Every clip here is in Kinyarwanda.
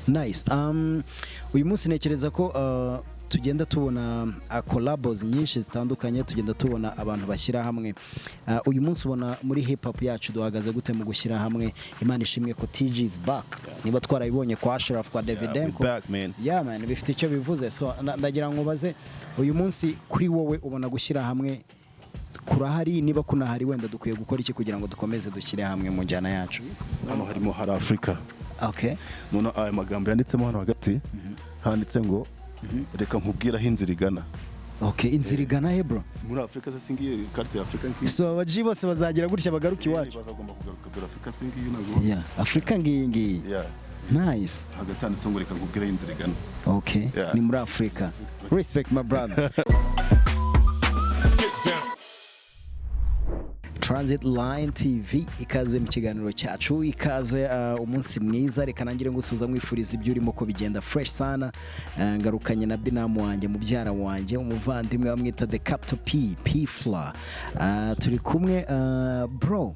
Nice. Uyu munsi ntekereza ko tugenda tubona collabos nyinshi zitandukanye, tugenda tubona abantu bashyira hamwe. Uyu munsi ubona muri hip hop yacu duhagaze gute mu gushyira hamwe? Imana ishimwe ko TG is back. Niba twarabibonye kwa Ashraf, kwa Davidenko. We back, man. Yeah man, bifite icyo bivuze. So ndagira ngo baze, uyu munsi kuri wowe ubona gushyira hamwe kurahari? Niba kunahari, wenda dukwiye gukora iki kugira ngo dukomeze dushyire hamwe mu njyana yacu? Hano harimo, hari Afurika. None aya magambo yanditsemo hano hagati, handitse ngo "Reka nkubwire aho inzira igana." Okay, inzira igana he, bro? Si muri Afurika se? Singiye carte ya Afurika ngiyi? So abaji bose bazagira gutya bagaruka iwacu. Bazagomba kugaruka. Dore Afurika, singiyi ntabwo? Yeah, Afurika ngiyi ngiyi. Nice. Hagati handitse ngo "Reka nkubwire aho inzira igana." Ni muri Afurika. Respect, my brother. Transit Line TV, ikaze mu kiganiro cyacu, ikaze. Umunsi mwiza. Reka nangire ngusuza, mwifuriza ibyo urimo ko bigenda fresh sana. Ngarukanye na binamu wanjye, mubyara wanjye, umuvandimwe bamwita The Capital P, P Fla. Turi kumwe, bro.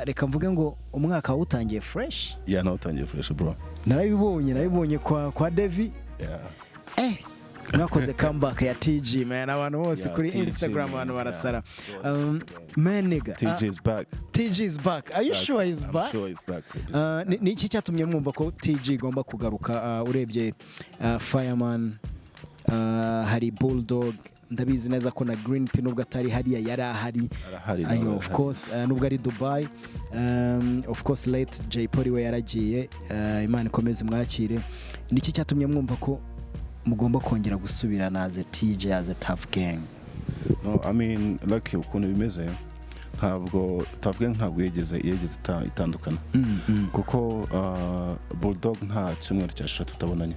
Reka mvuge ngo umwaka wawutangiye fresh. Yeah, nawe utangiye fresh, bro. Narabibonye kwa Devi. Mwakoze comeback ya TG, man. Abantu bose kuri TG, Instagram man. abantu barasara. Man, nigga. TG is back. TG is back. Are you Back. sure he's I'm back? sure he's back. Ni iki cyatumye mwumva ko TG igomba kugaruka? Urebye Fireman, hari Bulldog, ndabizi neza ko na Green P nubwo atari hariya yari ahari. Arahari, Ayo, nawe of arahari. course, nubwo ari Dubai. Of course late Jay Polly we yaragiye, Imana ikomeze mwakire. Ni iki cyatumye mwumva ko mugomba kongera gusubirana as a TG, as a Tough Gang? No, I mean, like, ukuntu bimeze, ntabwo tavuge, ntabwo yegeze itandukana, kuko Bulldog nta cyumweru cyashira tutabonanye.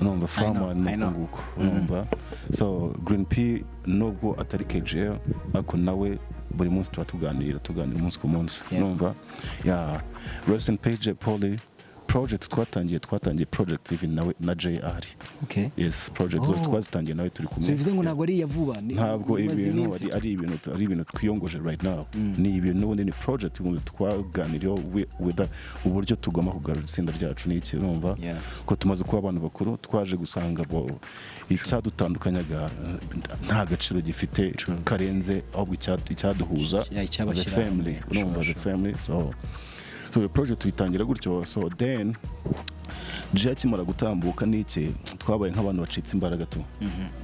Urumva, Fireman I know. nuko nguko, urumva. So Green P, nubwo atari KGL, ariko nawe buri munsi tuba tuganira umunsi ku munsi. Urumva, yeah, rest in peace Jay Polly. Project twatangiye project even nawe na Jay ahari. Yes, project zose twazitangiye nawe turi kumwe. So bivuze ngo ntabwo ari iya vuba, Ntabwo imaze ibintu iminsi. ari ibintu twiyongoje right now. Ni ibintu n'ubundi, ni project ubundi twaganiriyeho with uburyo tugomba kugarura itsinda ryacu n'iki, urumva, ko tumaze kuba abantu bakuru, twaje gusanga bo icyadutandukanyaga nta gaciro gifite karenze ahubwo icyaduhuza Yeah, as a icyabashyira family, hamwe. urumva, as a family. So iyo project tuyitangira gutyo. So then Jay akimara gutambuka n'iki, twabaye nk'abantu bacitse imbaraga tu,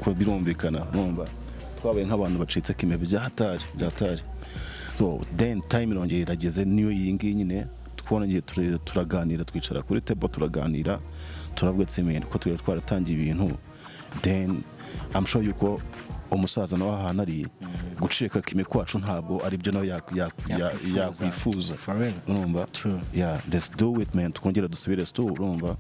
ko birumvikana, urumva, twabaye nk'abantu bacitse kime bya hatari bya hatari. So then time irongera irageze, niyo iyi ngiyi nyine twongeye turaganira, twicara kuri table turaganira, turavuga ati "Man, ko twari twaratangiye ibintu, then I'm sure yuko umusaza nawe ahantu ari, gucika kime kwacu ntabwo aribyo nawe Yakwifuza. yakwifuza." For real. Urumva? True. Yeah, let's do it, man. Twongere dusubire stu, urumva,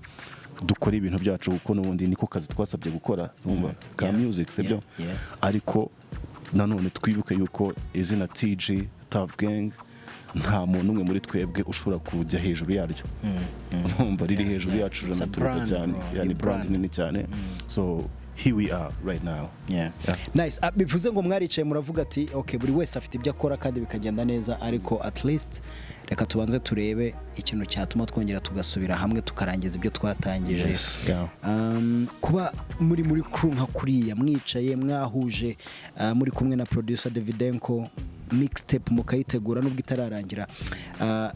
dukore ibintu byacu, kuko n'ubundi niko kazi twasabye gukora, urumva, ka music, sibyo? Yeah. Ariko nanone twibuke yuko izina TG, Tough Gang, nta muntu umwe muri twebwe ushobora kujya hejuru yaryo, urumva, riri hejuru yacu, It's a riraturuta brand, cyane. bro. Yeah, Ni ni brand brand. nini cyane. So here we are right now. Yeah. Nice. Bivuze ngo mwaricaye muravuga ati "Okay, buri wese afite ibyo akora kandi bikagenda neza, ariko at least reka tubanze turebe ikintu cyatuma twongera tugasubira hamwe, tukarangiza ibyo twatangije." Yes. Yeah. Kuba muri crew nka kuriya, mwicaye mwahuje, muri kumwe na producer Davidenko, mixtape mukayitegura nubwo itararangira,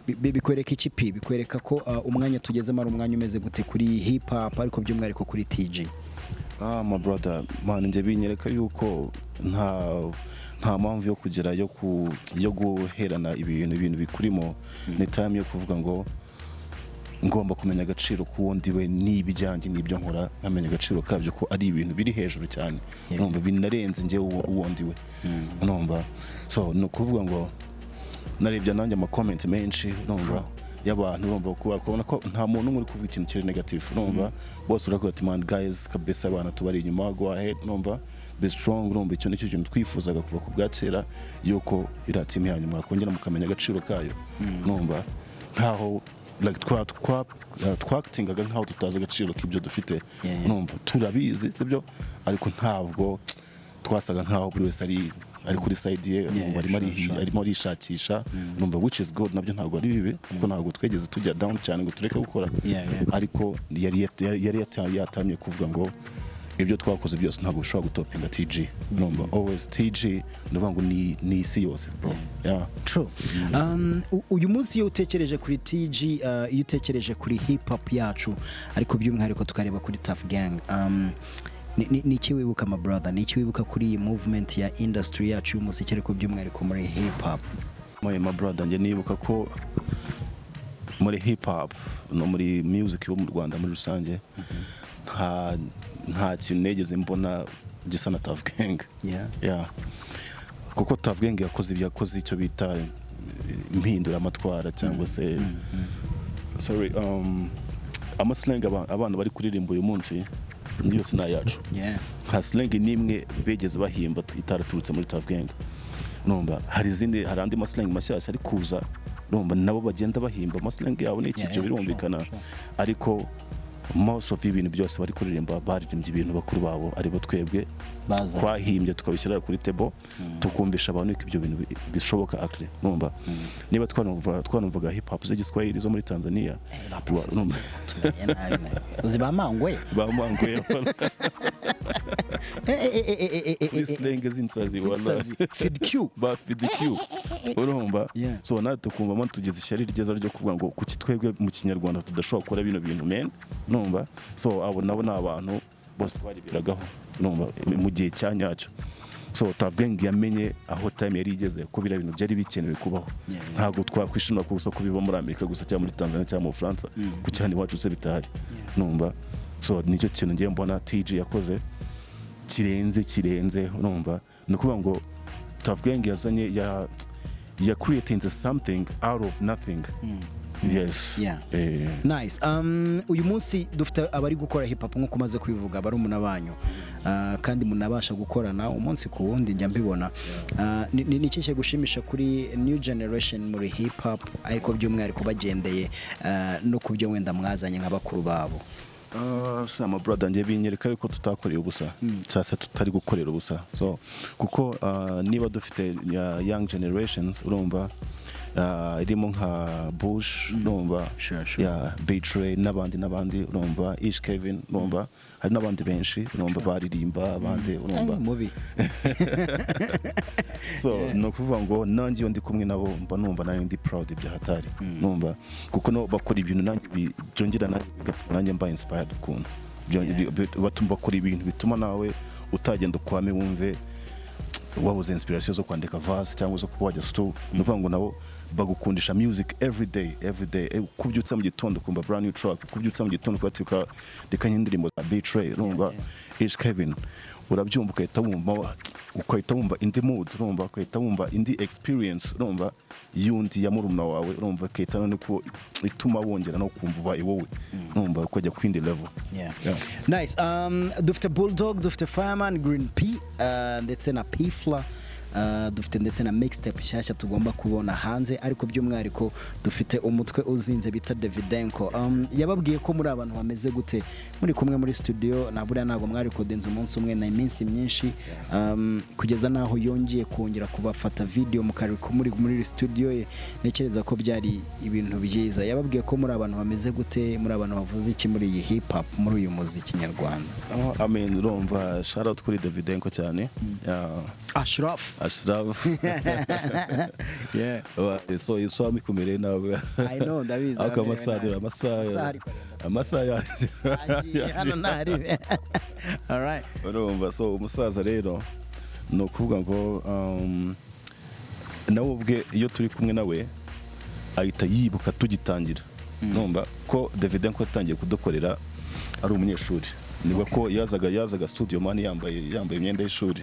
bikwereka iki P? Bikwereka ko umwanya tugezemo ari umwanya umeze gute kuri hip hop, ariko by'umwihariko kuri TG? Ah, my brother, man, njye binyereka yuko nta mpamvu yo kugira yo guherana ibintu bikurimo. Ni time yo kuvuga ngo ngomba kumenya agaciro k'uwo ndiwe n'ibijyanjye n'ibyo nkora, nkamenya agaciro kabyo ko ari ibintu biri hejuru cyane. Numva binarenze njye uwo ndiwe, numva. So ni ukuvuga ngo narebye nanjye ama comment menshi, numva, y'abantu, urumva, ko bakabona ko nta muntu umwe uri kuvuga ikintu kiri negative, urumva. Bose baravuga ati: "Man, guys, kabisa abantu tubari inyuma, go ahead," urumva, "be strong." Urumva, icyo nicyo kintu twifuzaga kuva ku bwa kera, yuko iriya team yanyu mwakongera mukamenya agaciro kayo, urumva, nkaho like twa twactingaga nkaho tutazi agaciro k'ibyo dufite. Urumva, turabizi, sibyo? Ariko ntabwo twasaga nkaho buri wese ari kuri side ye, urumva, arimo arimo arishakisha, urumva, which is good, nabyo ntabwo ari bibi, kuko ntabwo twegeze tujya down cyane ngo tureke gukora. Ariko yari yatamye kuvuga ngo ibyo twakoze byose ntabwo bishobora gutopinga TG, urumva. Always TG, ndavuga ngo ni isi yose, bro, yeah. True. Uyu munsi iyo utekereje kuri TG, iyo utekereje kuri hip hop yacu, ariko by'umwihariko tukareba kuri Tough Gang, ni iki wibuka, my brother? Ni iki wibuka kuri iyi movement ya industry yacu y'umuziki, ariko by'umwihariko muri hip hop? My brother, njye nibuka ko muri hip hop no muri music yo mu Rwanda muri rusange, nta kintu nigeze mbona gisa na Tough Gang. Yeah. Kuko Tough Gang yakoze ibyo yakoze, icyo bita impinduramatwara, cyangwa se, sorry, amaslang abana bari kuririmba uyu munsi yose ni ayacu. Nta slang n'imwe bigeze bahimba itaraturutse muri Tough Gang. Numva hari izindi, hari andi maslang mashyashya ari kuza, numva nabo bagenda bahimba amaslang yabo n'iki, ibyo birumvikana. Ariko most of ibintu byose bari kuririmba, baririmbye ibintu bakuru babo, aribo twebwe, Baza. twahimbye, tukabishyira kuri table, tukumvisha abantu ko ibyo bintu bishoboka actually. Numva niba twanumvaga hip hop z'igiswahili zo muri Tanzania, Ba professor, numva tumenye nabi nabi. Uzi ba Mangwe? Bamwanguye. Eh. Kuri slang z'insazi, wallahi. Z'insazi. Fid Q. Ba Fid Q, urumva. So natwe tukumvamo tugeze ishyari ryiza ryo kuvuga ngo kuki twebwe mu Kinyarwanda tudashobora gukora bino bintu, men? Numva so abo nabo ni abantu bose twareberagaho, numva, mu gihe cya nyacyo. So Tough Gang yamenye aho time yari igeze, ko biriya bintu byari bikenewe kubaho. Ntabwo twakwishimira ko gusa kubiba muri Amerika gusa, cyangwa muri Tanzania, cyangwa mu Bufaransa, ku cyane iwacu se bitahari, numva. So nicyo kintu ngiye mbona TG yakoze kirenze, urumva. Ni ukuvuga ngo Tough Gang yazanye ya creating something out of nothing, yes. Nice. Uyu munsi dufite abari gukora hip hop nk'uko umaze kubivuga, barumuna banyu, kandi munabasha gukorana umunsi ku wundi, njya mbibona. Ni iki kigushimisha kuri new generation muri hip hop, ariko by'umwihariko bagendeye no ku byo wenda mwazanye nka bakuru babo? Sama brother, njye binyereka yuko tutakoreye ubusa, cyangwa tutari gukorera ubusa. So kuko niba dufite young generations, urumva, irimo nka Bush, urumva, Sure. ya Betray n'abandi n'abandi, urumva, Ish Kevin, urumva, hari n'abandi benshi, urumva, baririmba abandi, urumva. Eh, mubi. So ni ukuvuga ngo nanjye iyo ndi kumwe nabo mba numva nanjye ndi proud bya hatari, numva, kuko no bakora ibintu nanjye byongera nanjye bigatuma nanjye mba inspired ukuntu batuma bakora ibintu bituma nawe utagenda ukwame wumve wabuze inspiration zo kwandika verse cyangwa zo kuba wajya stu. Ni ukuvuga ngo nabo bagukundisha music every day, every day. Uko ubyutse mu gitondo ukumva brand new track, uko ubyutse mu gitondo ukatika reka indirimbo za B-Threy, urumva, Ish Kevin, urabyumva ugahita wumva indi mood, urumva, ugahita wumva indi experience, urumva, y'undi ya murumuna wawe, urumva, ugahita none ko ituma wongera no kumva ubaye wowe, urumva, ukajya ku yindi level. Yeah. Nice. Dufite Bulldog, dufite Fireman, Green P, ndetse na P Fla. Dufite ndetse na mixtape nshyashya tugomba kubona hanze, ariko by'umwihariko dufite umutwe uzinze bita Davidenko. Yababwiye ko muri abantu bameze gute muri kumwe muri studio? Na buriya ntabwo mwarikodinze umunsi umwe, na iminsi myinshi, kugeza naho yongeye kongera kubafata video mukari muri studio ye. Ntekereza ko byari ibintu byiza. Yababwiye ko muri abantu bameze gute, muri abantu bavuze iki muri iyi hip hop, muri uyu muziki nyarwanda? Oh, I mean, urumva, shout out kuri Davidenko cyane. Yeah. Ashraf. Ashraf. So iswami kumereye nabi. I know, ndabizi. Ariko abamerewe amasaha nabi. amasaha Amasaha ariko arenda Amasaha yagiye. Agiye hano ntaribe. Alright. Urumva, so umusaza rero ni ukuvuga ngo nawe ubwe iyo turi kumwe nawe ahita yibuka tugitangira. Numva ko Davidenko yatangiye kudukorera ari umunyeshuri, nibwo ko yazaga studio man yambaye imyenda y'ishuri,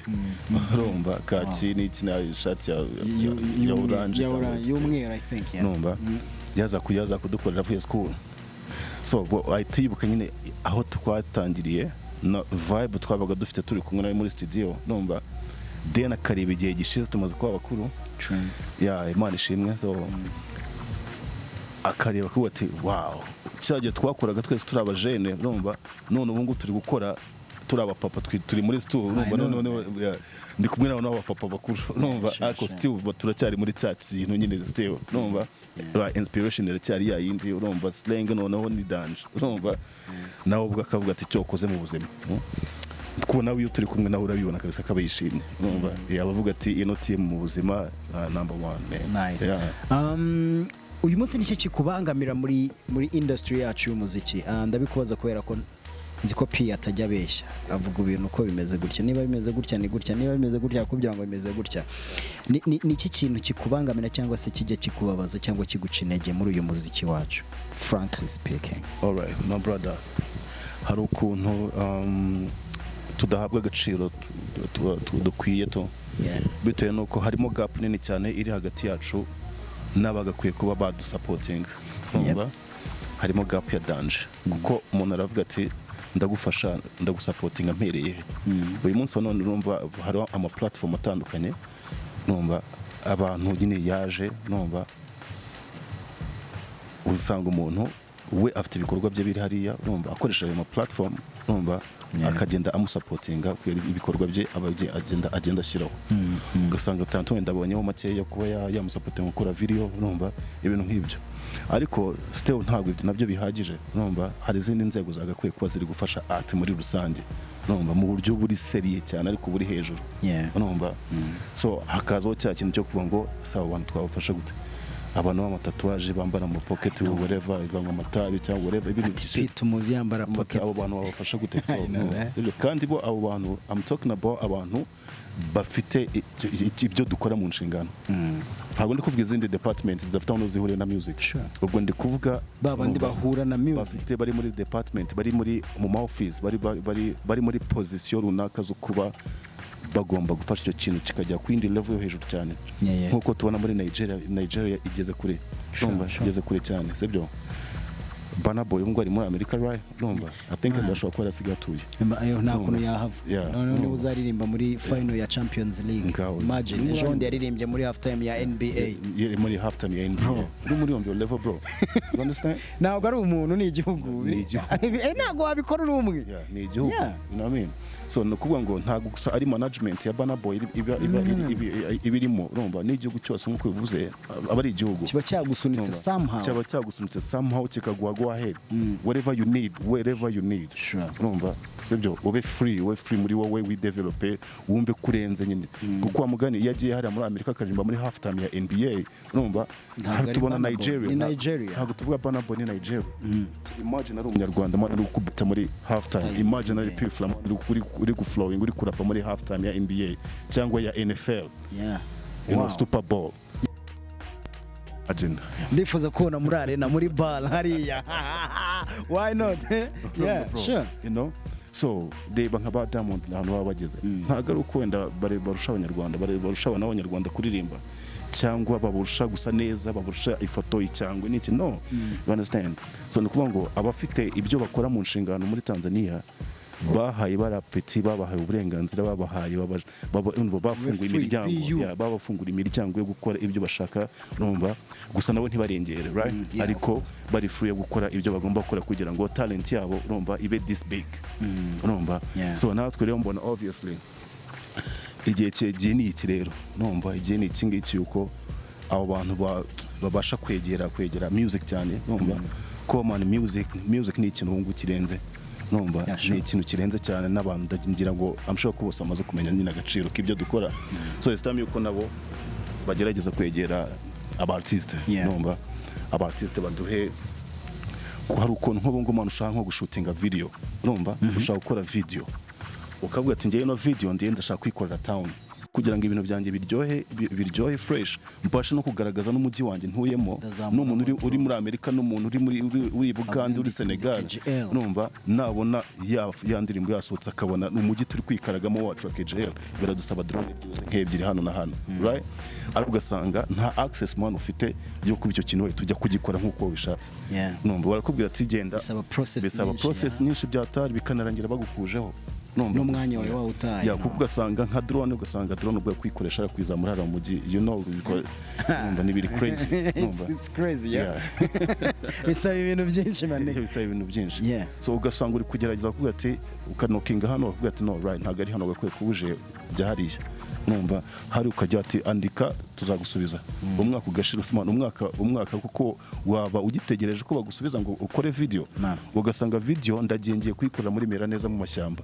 urumva, kaki n'iki na ishati ya orange ya cyangwa orange, y'umweru, I think, yeah. Numva yaza kudukorera avuye school. So ubwo ahita yibuka nyine aho twatangiriye na vibe twabaga dufite turi kumwe nawe muri studio, numva, then akareba igihe gishize tumaze kuba bakuru. True. Ya, Imana ishimwe. So akareba akavuga ati: "Wow, cya gihe twakoraga twese turi abajene, urumva, none ubu ngubu turi gukora turi abapapa, turi muri studio, urumva, I know. none yeah, ndi kumwe n'abo n'abapapa bakuru, urumva, Sure, ariko sure. still turacyari muri cya kintu nyine, still, urumva, inspiration iracyari ya yindi, urumva, slang noneho ni danger." Urumva, nawe ubwo akavuga ati: "Cyo ukoze mu buzima." Kuko nawe iyo turi kumwe nawe urabibona kabisa akaba yishimye, urumva, yaba avuga ati: "Ino team mu buzima, number one, man." Nice. Yeah. Uyu munsi nicyo kikubangamira muri industry yacu y'umuziki? Ndabikubaza kubera ko nzi ko P atajya abeshya, avuga ibintu uko bimeze gutya. Niba bimeze gutya ni gutya, niba bimeze gutya akubwira ngo bimeze gutya. Ni iki kintu kikubangamira cyangwa se kijya kikubabaza cyangwa kiguca intege muri uyu muziki wacu, frankly speaking? Alright, my brother. Hari ukuntu tudahabwa agaciro dukwiye to bitewe n'uko harimo gap nini cyane iri hagati yacu n'abagakwiye kuba badusupportinga. Urumva? Harimo gap ya danger, kuko umuntu aravuga ati: "Ndagufasha, ndagusupportinga mpereye he?" Uyu munsi wa none, urumva, hariho ama platform atandukanye, numva, abantu nyine yaje, numva, usanga umuntu we afite ibikorwa bye biri hariya, urumva, akoresha ayo ma platform, urumva, akagenda amusupportinga kubera ibikorwa bye aba agenda ashyiraho, ugasanga tanto wenda abonyeho makeya kuba yamusupportinga gukora video, urumva, ibintu nk'ibyo. Ariko still ntabwo ibyo nabyo bihagije. Urumva, hari izindi nzego zagakwiye kuba ziri gufasha art muri rusange, urumva, mu buryo buri sérieux cyane ariko buri hejuru. Urumva, so hakazaho cya kintu cyo kuvuga ngo: "Saba abantu twabafasha gute?" Abantu b'amatatouage bambara mu pocket, whatever, banywa amatabi cyangwa whatever, ibintu Ati P tumuzi yambara pocket. Abo bantu babafasha gute? So, I know, no, eh? sibyo? Kandi bo abo bantu, I'm talking about abantu bafite ibyo dukora mu nshingano. Ntabwo ndi kuvuga izindi department zidafite aho zihuriye na music. Ubwo ndi kuvuga Ba bandi urumva, bahura na music. Bafite, bari muri department, bari mu ma office, bari muri position runaka zo kuba bagomba gufasha icyo kintu kikajya ku yindi level yo hejuru cyane, nk'uko tubona muri Nigeria. Nigeria igeze kure. Urumva, igeze kure cyane, sibyo? Burna Boy ubu ngubu ari muri Amerika, right? Urumva, I think ashobora kuba yarasigaye atuye. Ayo nta kuntu yahava. Noneho niba uzaririmba muri final ya Champions League. Ngaho. Imagine, ejo bundi yaririmbye muri half time ya NBA. Yeah, muri half time ya NBA. Uri muri iyo level, bro, you understand? Ntabwo ari umuntu, ni igihugu. Ni igihugu. Ntabwo wabikora uri umwe. Yeah, ni igihugu. You know what I mean? So ni ukuvuga ngo ntabwo gusa ari management ya Burna Boy iba irimo, urumva, n'igihugu cyose nk'uko bivuze aba ari igihugu. Kiba cyagusunitse Urumva? somehow. Cyaba cyagusunitse somehow, kikaguha go ahead, whatever you need, wherever you need. Urumva, sibyo? Ube free, ube free muri wowe, widevelope, wumve ko urenze nyine, kuko wa mugani iyo agiye hariya muri Amerika akaririmba muri half time ya NBA, urumva, Ntabwo hari ari tubona Burna Boy, Nigeria ni Nigeria. Ntabwo tuvuga Burna Boy, ni Nigeria. Imagine ari umunyarwanda man uri gukubita muri half time. Time, Imagine ari yeah. P Fla man uri guflowing, uri kurapa muri half time ya NBA cyangwa ya NFL, you know, Super Bowl. Imagine. Ndifuza kubona muri arena, muri bar hariya. Why not? Yeah, Bro, sure. you know, so reba nka ba Diamond ahantu baba bageze. Ntabwo ari uko wenda barusha abanyarwanda, barusha abana b'abanyarwanda kuririmba cyangwa babarusha gusa neza, babarusha ifoto icyangwe n'iki, no, you understand? So ni ukuvuga ngo abafite ibyo bakora mu nshingano muri Tanzania bahaye barapeti, babahaye uburenganzira, babahaye urumva, bafunguye Free, imiryango. be you. Yeah, babafungura imiryango yo gukora ibyo bashaka, urumva, gusa nabo ntibarengere, right? Yeah, Ariko bari free yo gukora ibyo bagomba gukora kugira ngo talent yabo, urumva, ibe this big, urumva. So natwe rero mbona obviously igihe igihe ni iki rero, numva igihe ni iki ngiki yuko abo bantu babasha kwegera music cyane, numva ko man music ni ikintu ubu ngubu kirenze, numva, ni ikintu kirenze cyane n'abantu ngira ngo I'm sure ko bose bamaze kumenya nyine agaciro k'ibyo dukora. So it's time yuko nabo bagerageza kwegera aba artiste, numva, aba artiste baduhe Hari ukuntu nk'ubu ngubu umuntu ushaka nko gushootinga video, urumva, ushaka gukora video, ukavuga ati: "Ngewe ino video ndiye ndashaka kwikorera town kugira ngo ibintu byanjye biryohe, biryohe fresh, mbashe no kugaragaza n'umujyi wanjye ntuyemo." Ndazamura. N'umuntu uri muri Amerika, n'umuntu uri Bugande, uri Senegal, KGL. numva nabona ya ndirimbo yasohotse, akabona umujyi turi kwikaragamo wacu wa KGL, biradusaba drone byuze nk'ebyiri hano na hano, right? Ariko ugasanga nta access man ufite yo kuba icyo kintu wahita ujya kugikora nk'uko wabishatse. Numva barakubwira ati: "Genda." Bisaba process Bisaba nyinshi, process nyinshi byatari, bikanarangira bagukujeho. Numva N'umwanya wawe wawutaye. Ya, kuko ugasanga nka drone, ugasanga drone ubwo kuyikoresha ari kuyizamura hariya mu mujyi, numva ni biri crazy, numva. It's crazy, yeah. Yeah. Bisaba ibintu byinshi, man. Bisaba ibintu byinshi. So ugasanga uri kugerageza kuvuga ati, ukanokinga hano, bakavuga ati: "No, right, ntabwo ari hano gakwiye kuba uje, jya hariya." Numva hari ukajya ati: "Andika, tuzagusubiza." Umwaka ugashira, usman umwaka kuko waba ugitegereje ko bagusubiza ngo ukore video. Ugasanga video ndagiye, ngiye kuyikorera muri mera neza mu mashyamba,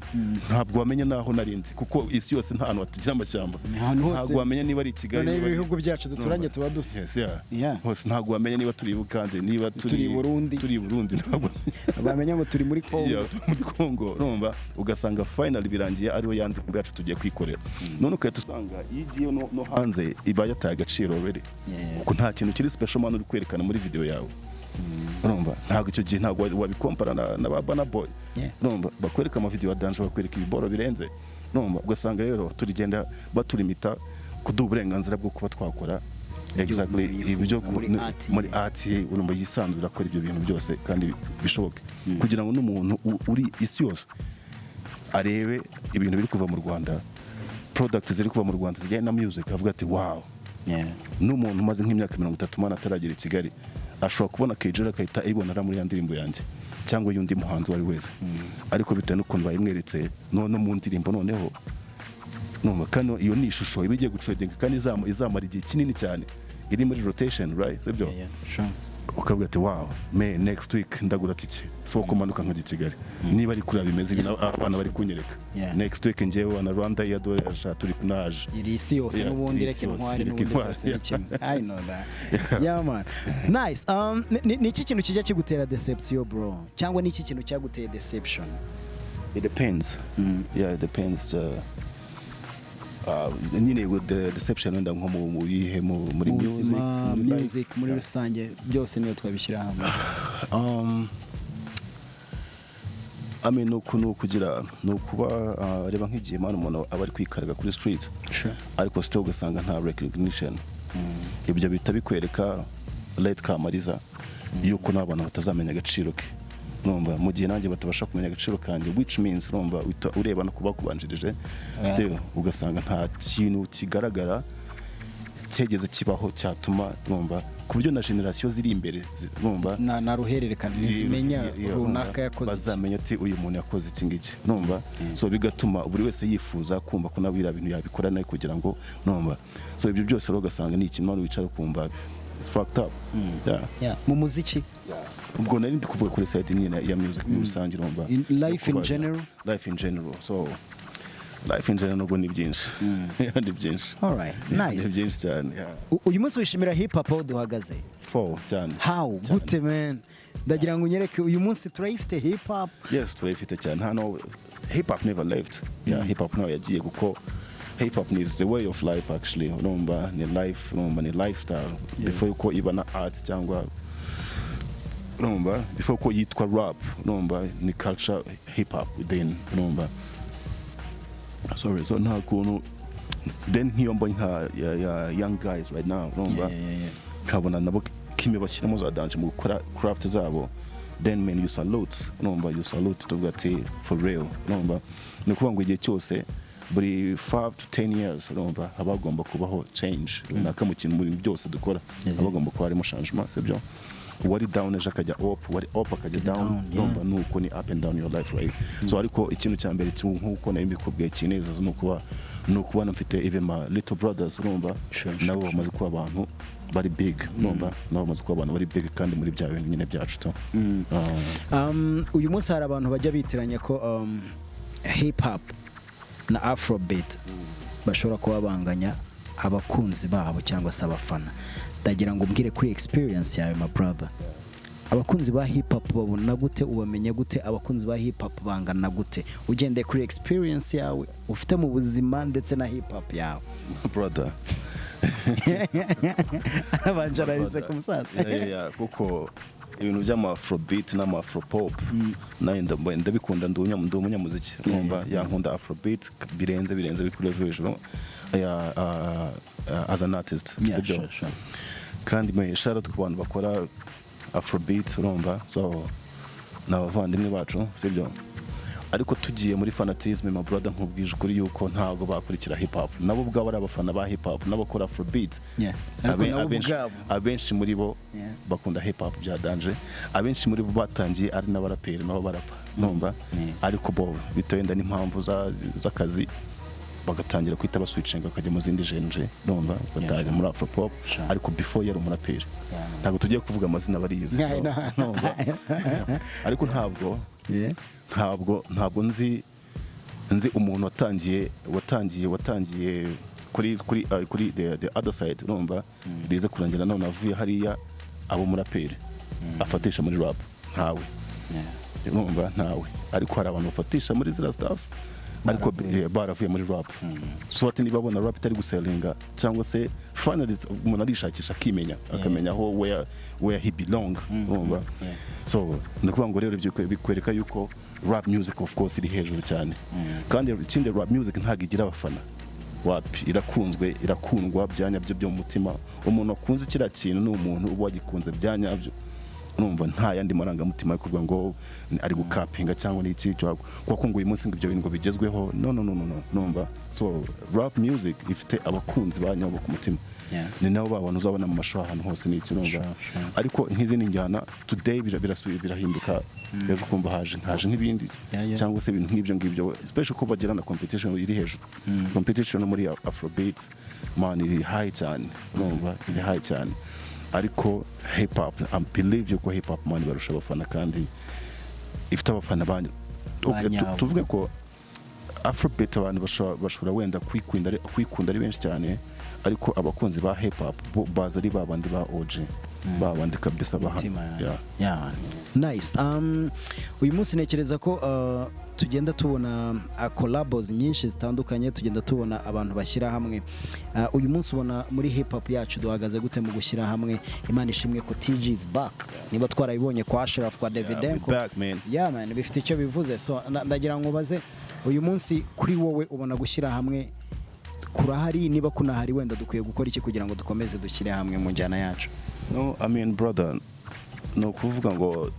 ntabwo wamenya naho narinzi, kuko isi yose nta hantu hatagira amashyamba. Ni ahantu hose. Ntabwo wamenya niba ari i Kigali, Noneho niba ari- ibihugu byacu duturanye tuba dusa. Yes, yeah. Hose ntabwo wamenya niba turi i Bugande, niba turi Turi i Burundi. Turi i Burundi, ntabwo Bamenya ngo turi muri Congo. Yeah, turi muri Congo. Urumva, ugasanga finally birangiye ariho ya ndirimbo yacu tugiye kwikorera. None ugahita usanga iyo igiye no hanze iba yataye agaciro already, kuko nta kintu kiri special man uri kwerekana muri video yawe. Urumva, ntabwo icyo gihe ntabwo wabikompara na ba Burna Boy. Urumva, bakwereka amavideo ya danger, bakwereka ibiboro birenze. Urumva, ugasanga rero turigenda baturimita kuduha uburenganzira bwo kuba twakora exactly umuntu ibyo yifuza muri art ye. Muri art ye, urumva, yisanzura akora ibyo bintu byose kandi bishoboke, kugira ngo n'umuntu uri isi yose arebe ibintu biri kuva mu Rwanda, product ziri kuva mu Rwanda zijyanye na music, avuga ati: "Wow." N'umuntu umaze nk'imyaka 30 mana ataragera i Kigali ashobora kubona KGL, agahita ayibonera muri ya ndirimbo yanjye cyangwa y'undi muhanzi uwo ari wese, ariko bitewe n'ukuntu bayimweretse no mu ndirimbo. Noneho numva kano iyo ni ishusho iba igiye gutrendinga kandi izamara igihe kinini cyane iri muri rotation, right? Sibyo? Yeah, sure. Ukavuga ati: "Wow man, next week ndagura tike fo kumanuka nkajya i Kigali, niba ari kuriya bimeze, ibintu abana bari kunyereka." Next week njyewe na Rwanda ya dore turi kunaje. Iri isi yose. Yeah, N'ubundi iri isi reka yose, intwari reka n'ubundi intwari. byose ni kimwe. I know that, yeah man, nice. Ni iki kintu kijya kigutera deception, bro, cyangwa ni iki kintu cyaguteye deception? It depends. Yeah, it depends. Nyine with the deception, wenda nko mu yihe, muri Mu music, buzima, muri life? Music muri rusange, byose niyo twabishyira hamwe. I mean, ni ukugira, ni ukuba, reba nk'igihe man umuntu aba ari kwikaraga kuri street, ariko still ugasanga nta recognition. Ibyo bihita bikwereka late Kamariza yuko n'abantu batazamenya agaciro ke. Urumva, mu gihe nanjye batabasha kumenya agaciro kanjye, which means, urumva, uhita ureba no kuba kubanjirije. Still ugasanga nta kintu kigaragara cyegeze kibaho cyatuma, urumva, ku buryo na generasiyo ziri imbere urumva, Na ruhererekane ntizimenya urumva, runaka yakoze iki. Bazamenya ati: "Uyu muntu yakoze iki ngiki." Urumva, so bigatuma buri wese yifuza kumva ko nawe biriya bintu yabikora nawe kugira ngo, urumva, so ibyo byose rero ugasanga ni ikintu wicara ukumva it's fucked up, yeah. Yeah. Mu muziki? Ubwo nari ndi kuvuga kuri side nyine ya music muri rusange, urumva. In life in Yo kuba- general? Life in general. So life in general nubwo ni byinshi, ni byinshi. Alright, nice. Ni byinshi cyane, yeah. Uyu munsi wishimira hip hop aho duhagaze? Four cyane. How? Cyane. Gute man? Ndagira ngo unyereke, uyu munsi turayifite hip hop? Yes, turayifite cyane hano. Hip hop never left, yeah. Hip hop nawe yagiye, kuko hip hop is the way of life actually. Urumva, ni life, urumva, ni lifestyle before yuko iba na art, cyangwa urumva, before ko yitwa rap. Urumva, ni culture hip hop then, urumva, sorry, so nta kuntu then nk'iyo mbonye nka ya young guys right now, urumva, nkabona nabo kimwe bashyiramo za danger mu gukora craft zabo, then man, you salute, urumva, you salute, tuvuga ati: "For real." Urumva, ni ukuvuga ngo igihe cyose, buri 5 to 10 years, urumva, haba hagomba kubaho change runaka mu kintu, muri byose dukora haba hagomba kuba harimo changement, sibyo? Uwari down ejo akajya up, uwari up akajya down. Down, yeah. Urumva, nuko ni up and down your life, right? So ariko ikintu cya mbere nk'uko nari mbikubwiye, kinezeza ni ukubona mfite even my little brothers, urumva, nabo bamaze kuba abantu bari big. Urumva, nabo bamaze kuba abantu bari big kandi muri bya bintu nyine byacu to. Uyu munsi hari abantu bajya bitiranya ko hip hop na afrobeat bashobora kuba banganya abakunzi babo cyangwa se abafana. Ndagira ngo umbwire kuri experience yawe, my brother. Abakunzi ba hip hop babona gute? Ubamenya gute? Abakunzi ba hip hop bangana gute, ugendeye kuri experience yawe ufite mu buzima ndetse na hip hop yawe? Brother. Arabanje ararize ku musaza. Yeah, kuko ibintu by'ama afrobeat n'ama afropop nawe ndabikunda, ndi umunyamuziki, urumva, yankunda afrobeat birenze birenze, biri kuri level hejuru ya as an artist, sibyo? Sure. Kandi me shout out ku bantu bakora afrobeat, urumva, so ni abavandimwe bacu, sibyo? Ariko tugiye muri fanatisme, my brother, nkubwije ukuri yuko ntabwo bakurikira hip hop. Nabo ubwabo ari abafana ba hip hop n'abakora afrobeat. Ariko nabo ubwabo. Abenshi muri bo bakunda hip hop bya danger. Abenshi muri bo batangiye ari n'abaraperi, nabo barapa, numva, ariko bo bitewe wenda n'impamvu z'akazi bagatangira kwita baswitchinga, bakajya mu zindi genre, numva, batajya muri afropop. Ariko before yari umuraperi. Ntabwo tugiye kuvuga amazina, barizi. Yeah, So, I know. numva. Ariko ntabwo ntabwo nzi umuntu watangiye kuri the other side, urumva, bize kurangira none avuye hariya abo umuraperi afatisha muri rap, ntawe. Urumva, ntawe. Ariko hari abantu bafatisha muri ziriya stuff, ariko baravuye muri rap. So ati niba babona rap itari gusellinga, cyangwa se finally umuntu arishakisha, akimenya, akamenya aho where he belong, urumva. So ni ukuvuga ngo rero ibyo bikwereka yuko rap music of course iri hejuru cyane. Kandi ikindi, rap music ntabwo igira abafana wapi. Irakunzwe, irakundwa bya nyabyo byo mu mutima. Umuntu wakunze kiriya kintu ni umuntu uba wagikunze bya nyabyo, urumva, nta yandi marangamutima yo kuvuga ngo ari gukapinga cyangwa n'iki, kuko ngo uyu munsi ngo ibyo bintu ngo bigezweho. No, no, no, no, no, numva. So rap music ifite abakunzi ba nyabo ku mutima. Ni nabo ba bantu uzabona mu mashuri ahantu hose n'iki, urumva. Sure. Ariko nk'izindi njyana today birahinduka, ejo ukumva haje nk'ibindi cyangwa se ibintu nk'ibyo ngibyo, especially ko bagira na competition iri hejuru. Competition no muri afrobeat, man, iri high cyane, urumva, iri high cyane. Ariko hip hop, I believe yuko hip hop, man, barusha abafana kandi ifite abafana ba Okay, nyabo. Tuvuge ko afrobeat abantu bashobora wenda kwikunda ari benshi cyane, ariko abakunzi ba hip hop bo baza ari ba bandi ba OG, ba bandi kabisa ba hano. Mutima. Yeah. Yeah. Nice. Uyu munsi ntekereza ko tugenda tubona collabos nyinshi zitandukanye, tugenda tubona abantu bashyira hamwe. Uyu munsi ubona muri hip hop yacu duhagaze gute mu gushyira hamwe? Imana ishimwe ko TG is back. Niba twarabibonye kwa Ashraf, kwa Davidenko. We back, man. Yeah man, bifite icyo bivuze. So ndagira ngo baze uyu munsi kuri wowe, ubona gushyira hamwe kurahari? Niba kunahari, wenda dukwiye gukora iki kugira ngo dukomeze dushyire hamwe mu njyana yacu? No, I mean, brother, ni ukuvuga ngo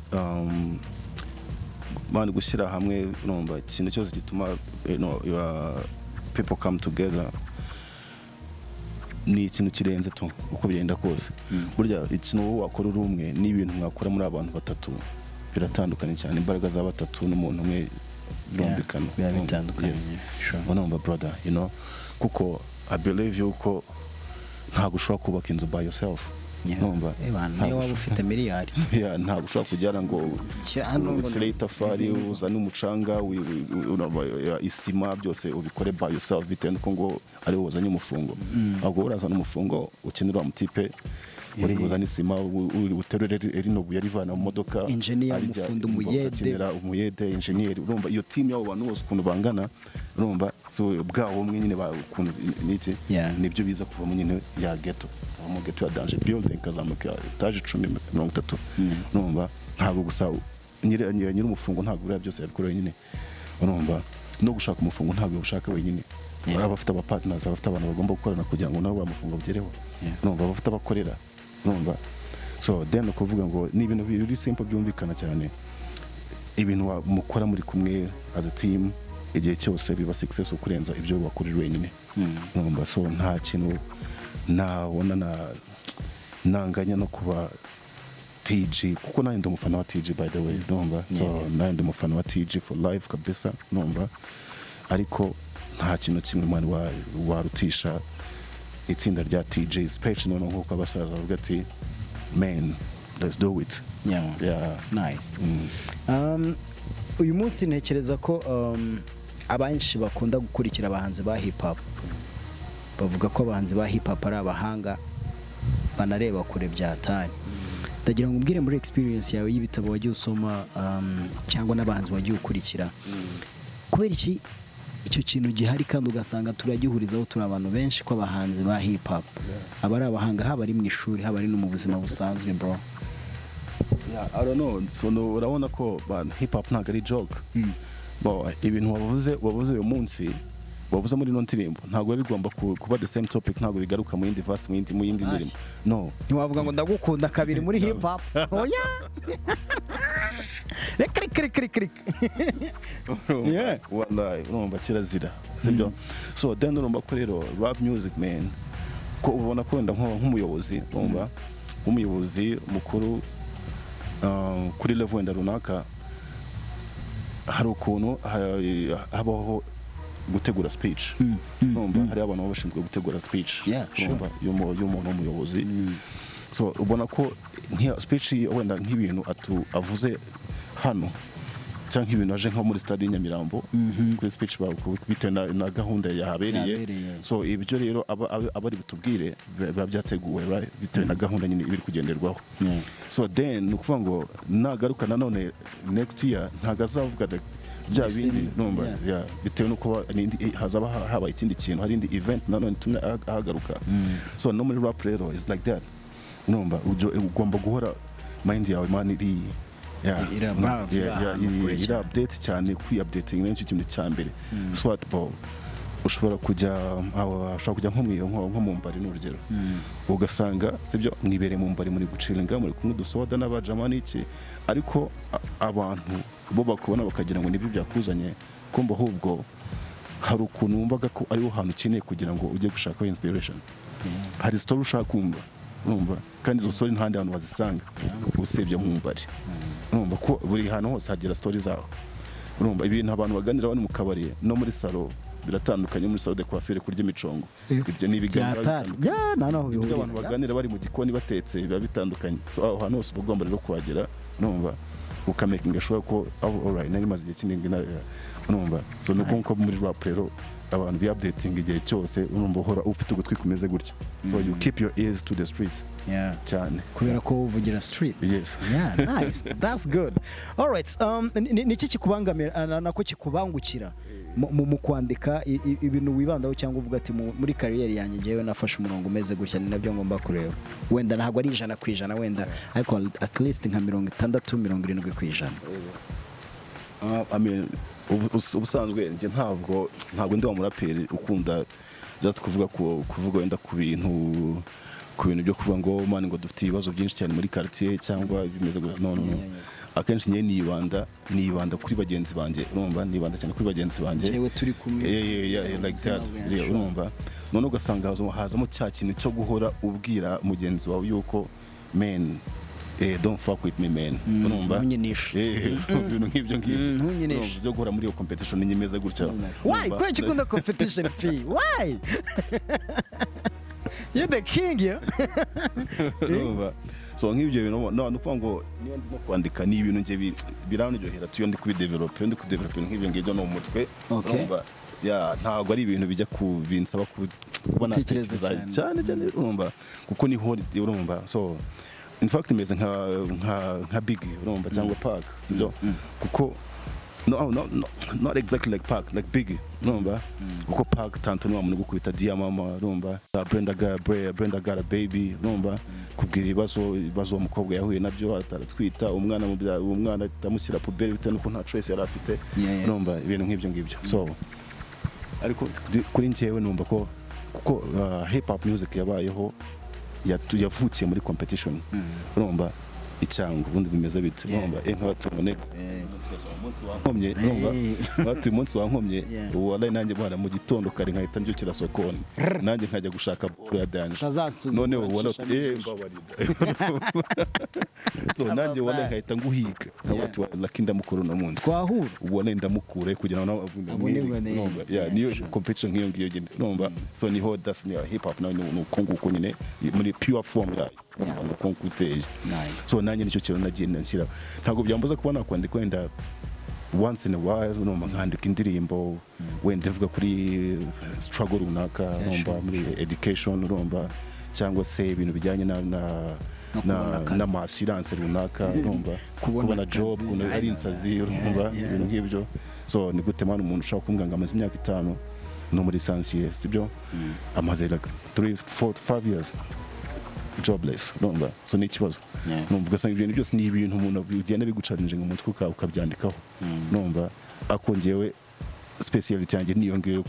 man, gushyira hamwe, urumva, ikintu cyose gituma people come together ni ikintu kirenze tu. Uko bigenda kose, burya ikintu wowe wakora uri umwe n'ibintu mwakora muri abantu batatu biratandukanye cyane. Imbaraga za batatu n'umuntu umwe birumvikana. Biba bitandukanye, Yes. sure. Urumva, brother, kuko I believe yuko ntabwo ushobora kubaka inzu by yourself. Urumva? Eh, bana, niyo Ntabwo waba ufite miliyari. Yeah, ntabwo ushobora kujyana ngo Shyira hano ngo ushyire itafari, uzane umucanga, urumva, isima, byose ubikore by yourself bitewe n'uko ngo ari wowe wazanye umufungo. Ahubwo wowe urazana umufungo, ukenera wa mutipe uri buzane isima, uterure rino buye arivana mu modoka. Engineer, umufundi, umuyede. Ukenera umuyede, engineer, urumva, iyo team y'abo bantu bose ukuntu bangana, urumva, so bwabo bumwe nyine ukuntu niki nibyo biza kuvamo nyine ya ghetto, kavamo ghetto ya danger, building ikazamuka etaje 10, 30, urumva. Ntabwo gusa nyiri umufungo, ntabwo buriya byose yabikora wenyine, urumva. No gushaka umufungo ntabwo yawushaka wenyine. Baba bafite aba partners, bafite abantu bagomba gukorana kugira ngo nabo bamufungo bugereho, urumva, bafite abakorera, urumva. So then ukuvuga ngo ni ibintu biri simple, byumvikana cyane. Ibintu mukora muri kumwe as a team, igihe cyose biba successful kurenza ibyo wakorera wenyine, urumva. So nta kintu nabona na nanganya no kuba TG, kuko nanjye ndi umufana wa TG, by the way, urumva. So nanjye ndi umufana wa TG for life kabisa, urumva. Ariko nta kintu kimwe, man, warutisha itsinda rya TG, especially noneho nk'uko abasaza bavuga ati: "Man, let's do it." Yeah. Nice. Uyu munsi ntekereza ko abenshi bakunda gukurikira abahanzi ba hip hop bavuga ko abahanzi ba hip hop ari abahanga banareba kure bya hatari. Ndagira ngo umbwire muri experience yawe y'ibitabo wagiye usoma, cyangwa n'abahanzi wagiye ukurikira, kubera iki icyo kintu gihari kandi ugasanga turagihurizaho, turi abantu benshi, ko abahanzi ba hip hop aba ari abahanga, haba ari mu ishuri, haba ari no mu buzima busanzwe, bro? Yeah, I don't know. So no, urabona ko man, hip hop ntabwo ari joke. Bo, ibintu wavuze uyu munsi, wavuze muri ino ndirimbo, ntabwo biba bigomba kuba the same topic, ntabwo bigaruka mu yindi verse, mu yindi ndirimbo. No. Ntiwavuga ngo ndagukunda kabiri muri hip hop. Oya, reka, reka, reka, reka, reka. Yeah. Wallahi, urumva kirazira, sibyo? So then urumva ko rero rap music, man, ko ubona ko wenda nk'umuyobozi, urumva, nk'umuyobozi mukuru kuri level wenda runaka, hari ukuntu habaho gutegura speech. Urumva hari abantu baba bashinzwe gutegura speech, urumva, y'umuntu w'umuyobozi. So ubona ko nk'iyo speech, wenda nk'ibintu avuze hano, cyangwa nk'ibintu aje nko muri stade y'i Nyamirambo kuri speech, bitewe na gahunda yahabereye. Yahabereye. So ibyo rero aba ari butubwire biba byateguwe, right? Bitewe na gahunda nyine ibiri kugenderwaho. So then ni ukuvuga ngo nagaruka nanone next year, ntabwo azavuga bya The same, bindi, numva, yeah. yeah, bitewe n'uko hazaba habaye ikindi kintu, hari indi event nanone itumye ahagaruka. So no muri rap rero is like that. Numva ugomba guhora mind yawe, man, iri, yeah, Iri above, iri yeah, ahantu kure iri cyane. update cyane, kwi updating nicyo kintu cya mbere. So what, bro, ushobora kujya aho, ushobora kujya nko mu mbari, ni urugero, ugasanga, sibyo, mwibereye mu mbari, muri guchillinga, muri kunywa udusoda n'abajama n'iki, ariko abantu bo bakubona bakagira ngo nibyo byakuzanye, kumva ahubwo hari ukuntu wumvaga ko ariho hantu ukeneye kugira ngo ujye gushakaho inspiration. Hari story ushaka kumva, urumva, kandi izo story nta handi hantu wazisanga usibye mu mbari. Urumva ko buri hantu hose hagira story zaho. Urumva ibintu abantu baganira bari mu kabari no muri salon biratandukanye. Muri salon de coiffure kurya imicongo, ibyo ni ibiganiro Byatari. bitandukanye. Ya, nta naho Ibyo bihuriye. abantu baganira bari mu gikoni batetse biba bitandukanye. So aho hantu hose uba ugomba rero kuhagera, urumva, ukamakinga sure ko oh, alright, nari maze igihe kinini urumva. So ni uko nguko muri rap rero abantu bi updating igihe cyose. Urumva uhora ufite ugutwi kumeze gutya, so you keep your ears to the street cyane. Kubera ko uvugira street. Yes. Yeah, nice. That's good. All right. Ni iki kikubangamira, nako kikubangukira mu kwandika, ibintu wibandaho, cyangwa uvuga ati muri kariyeri yanjye njyewe nafashe umurongo umeze gutya, ni nabyo ngomba kureba? Wenda ntabwo ari 100% wenda, ariko at least nka 60, 70%. I mean, ubusanzwe njye ntabwo ndi wa muraperi ukunda just kuvuga wenda ku bintu byo kuvuga ngo man, ngo dufite ibibazo byinshi cyane muri quartier cyangwa bimeze gutya. No, no, no. Akenshi njye nibanda kuri bagenzi banjye, urumva, nibanda cyane kuri bagenzi banjye. Njyewe turi kumwe. Yeah, like that. Ubuzima bwacu. Yeah, urumva, none ugasanga hazamo cya kintu cyo guhora ubwira mugenzi wawe yuko man, don't fuck with me, man, urumva. Ntunyinishe. Ibintu nk'ibyo ngibyo. Ntunyinishe. Urumva, byo guhora muri iyo competition nyine imeze gutya. Why? Urumva? Kubera iki ukunda competition, P? Why? You're the king, yo. Urumva, so nk'ibyo bintu, no, ni ukuvuga ngo niyo ndimo kwandika, ni ibintu njye biranryohera tu iyo ndi kubidevelopa, iyo ndi kudevelopa ibintu nk'ibyo ngibyo no mu mutwe. Urumva, yeah, ntabwo ari ibintu bijya ku binsaba kuba Gutekereza natekereza cyane. cyane cyane, urumva, kuko niho, urumva. So in fact imeze nka Biggie, urumva, cyangwa Pac, sibyo? Kuko no, no, no, not exactly like Pac, like Biggie, urumva, kuko Pac tanto ni wa muntu gukubita dear mama, urumva, Brenda got a baby, urumva, kubwira ibibazo uwo mukobwa yahuye nabyo ataratwita umwana, mu umwana amushyira poubelle bitewe nuko nta choice yari afite. Urumva, ibintu nk'ibyo ngibyo. So ariko kuri njyewe numva ko kuko hip hop music yabayeho, yavukiye muri competition, urumva, icyangwa ubundi bimeze bite? Urumva, nk'abatubone umunsi wankomye, urumva, bati umunsi wankomye. Ubu wallahi nanjye bwana mu gitondo kare nkahita mbyukira sokoni, nanjye nkajya gushaka boro ya danger. Utazansuzugura, Noneho ubona ncisha uti, mbabarira. So nanjye wallahi nkahita nguhiga, nkavuga ati lucky ndamukura uno munsi. Twahura. Ubone ndamukure kugira ngo nawe Abone ngo urumva, yeah, niyo competition nk'iyo ngiyo nyine, urumva. So niho that's ni hip hop nayo ni uko nguko nyine muri pure form yayo, ni uko nguko iteye. Nice. So nanjye nicyo kintu nagiye nshyira. Ntabwo byambuza kuba nakwandika wenda once in a while, urumva, nkandika indirimbo wenda ivuga kuri struggle runaka, urumva, muri education, urumva, cyangwa se ibintu bijyanye na No kubona akazi. N'ama assurance runaka, urumva, Kubona kubona akazi. job, ukuntu ari insazi, urumva, ibintu nk'ibyo. So ni gute, man, umuntu ushobora kumbwira ngo amaze imyaka 5 no muri licencié, sibyo, amaze like 3, 4, 5 years jobless, urumva? So ni ikibazo. Numva ugasanga ibyo bintu byose ni ibintu umuntu bigenda biguchallenge mu mutwe, ukabyandikaho, numva ako njyewe speciality yanjye niyo ngiyo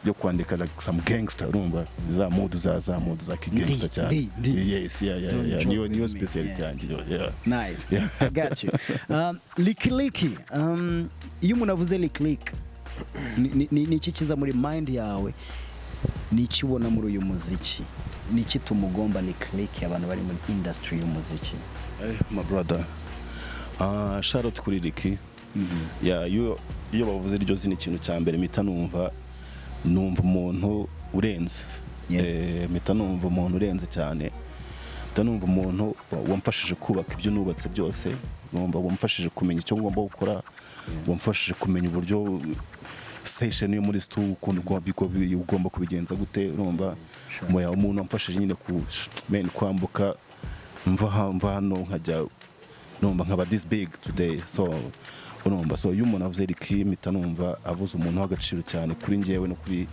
yo kwandika like some gangster, urumva, za mood za gangster cyane. D. Yes, yeah. Don't Yeah, joke niyo with niyo me. speciality yanjye, yeah. Nice. Yeah. I got you. Lick Lick. Iyo umuntu avuze Lick Lick, ni iki kiza muri mind yawe? Ni iki ubona muri uyu muziki? Ni iki tumugomba Lick Lick, abantu bari muri industry y'umuziki? Eh, my brother, shout out kuri Ricky. Yeah, iyo bavuze iryo zina, ikintu cya mbere mpita numva umuntu urenze. Mpita numva umuntu urenze cyane, mpita numva umuntu wamfashije kubaka ibyo nubatse byose, numva wamfashije kumenya icyo ngomba gukora, wamfashije kumenya uburyo session yo muri stu ukuntu ugomba kubigenza gute, urumva. Moya umuntu wamfashije nyine ku man kwambuka mva hano nkajya, numva nkaba this big today. So urumva, so iyo umuntu avuze Ricky, mpita numva avuze umuntu w'agaciro cyane kuri njyewe no kuri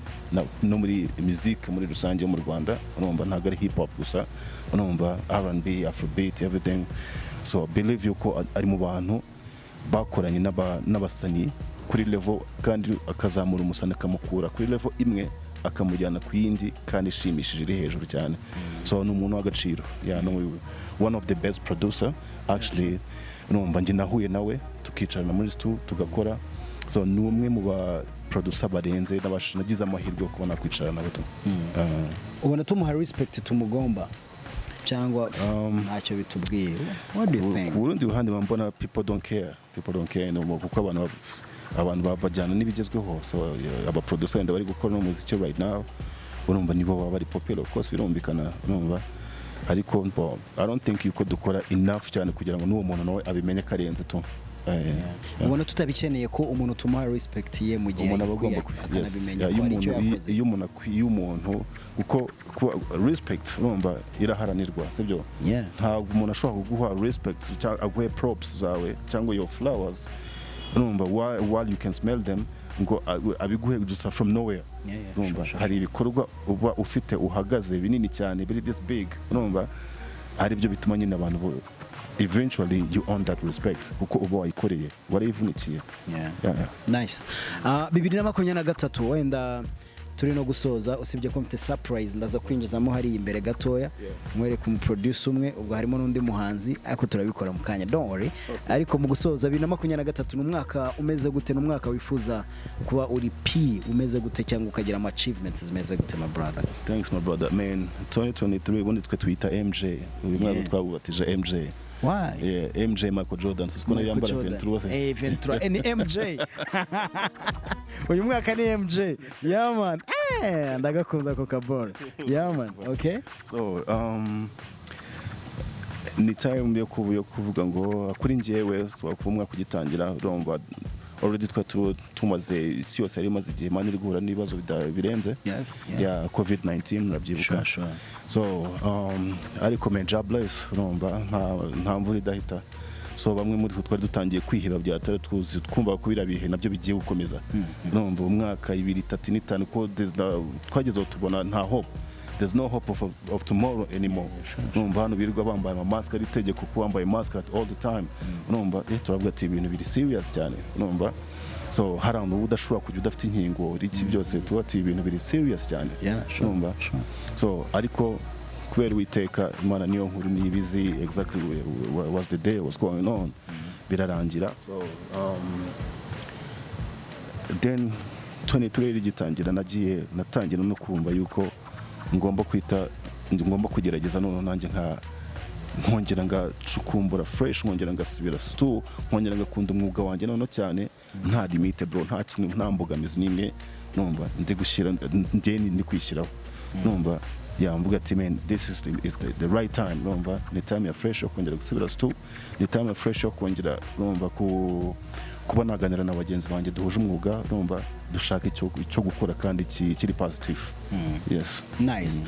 no muri music muri rusange yo mu Rwanda, urumva. Ntabwo ari hip hop gusa, urumva, R&B, Afrobeat, everything. So believe yuko ari mu bantu bakoranye n'abasani kuri level, kandi akazamura umusani akamukura kuri level imwe akamujyana ku yindi kandi ishimishije, iri hejuru cyane. So ni umuntu w'agaciro, yeah, no, one of the best producer actually. Numva njye nahuye nawe tukicarana muri stu tugakora, so ni umwe mu ba producer barenze nagize amahirwe yo kubona kwicarana nabo tu. Ubona tumuha respect tumugomba cyangwa ntacyo bitubwiye? What do you think? Ku rundi ruhande mba mbona people don't care, people don't care no more, kuko abantu bajyana n'ibigezweho. So yeah, aba producer wenda bari gukora n'umuziki right now, urumva, nibo baba bari popular, of course, birumvikana, urumva. Ariko bo, I don't think yuko dukora enough cyane kugira ngo n'uwo muntu nawe abimenye ko arenze tu. Ubona tutabikeneye ko umuntu tumuha respect ye mu gihe Umuntu aba ayikwiye, agomba yes, akanabimenya yeah, ko hari icyo iyo umuntu yakoze. iyo umuntu kuko respect, urumva, iraharanirwa, sibyo? Ntabwo umuntu ashobora kuguha respect cyangwa aguhe props zawe cyangwa your flowers, urumva, while you can smell them, ngo abiguhe gusa from nowhere. Urumva, hari ibikorwa uba ufite uhagaze binini cyane, biri this big, urumva, ari byo bituma nyine abantu eventually you earn that respect, kuko uba wayikoreye, warayivunikiye. Yeah. Nice. 2023 wenda turi no gusoza, usibye ko mfite surprise ndaza kwinjizamo hariya imbere gatoya, mwereke umuproducer umwe, ubwo harimo n'undi muhanzi, ariko turabikora mu kanya, don't worry. Ariko mu gusoza, 2023 ni umwaka umeze gute? Ni umwaka wifuza kuba uri P umeze gute, cyangwa ukagira ama achievements zimeze gute, my brother? Thanks, my brother. Man, 2023 ubundi twe tuyita MJ. Uyu mwaka twawubatije MJ. Why? Yeah, MJ, Michael Jordan. Siko Michael yambara Jordan. 23 se. Eh, 23. Ni MJ. Uyu mwaka ni MJ. Yeah, man. Ndagakunda ako kaboro. Yeah, man. Okay. So, ni time yo kuvuga ngo kuri njyewe, so kuva umwaka ugitangira, urumva, already twa tumaze, isi yose yari imaze igihe, man, iri guhura n'ibibazo birenze ya COVID-19, urabyibuka. Sure. So ariko man, God bless, urumva, nta mvura idahita. So bamwe muri twe twari dutangiye kwiheba byatari tuzi, twumva ko biriya bihe nabyo bigiye gukomeza, urumva, umwaka, 2, 3 n'5, ko twageze aho tubona nta hope, there's no hope of tomorrow anymore. Urumva, hano birirwa bambaye amamasike, ari itegeko ko wambaye mask at all the time, urumva, turavuga ati ibintu biri serious cyane, urumva. So hari ahantu uba udashobora kujya udafite inkingo, iki byose, tuba ati ibintu biri serious cyane. Urumva, so ariko kubera Uwiteka Imana niyo nkuru, niba izi exactly what was the day was going on, birarangira. So then 23 rigitangira, nagiye natangira no kumva yuko ngomba kwita, ngomba kugerageza noneho nanjye nkongera ngacukumbura fresh, nkongera ngasubira stu, nkongera ngakunda umwuga wanjye noneho cyane, nta limite, bro, nta kintu, nta mbogamizi n'imwe numva ndi gushyira, njye ndi kwishyiraho. Urumva, yamvuga ati: "Man, this is the right time." Urumva, ni time ya fresh yo kongera gusubira stu, ni time ya fresh yo kongera, urumva, ku kuba naganira na bagenzi banjye duhuje umwuga, urumva, dushaka icyo gukora kandi kiri positive, yes. Nice,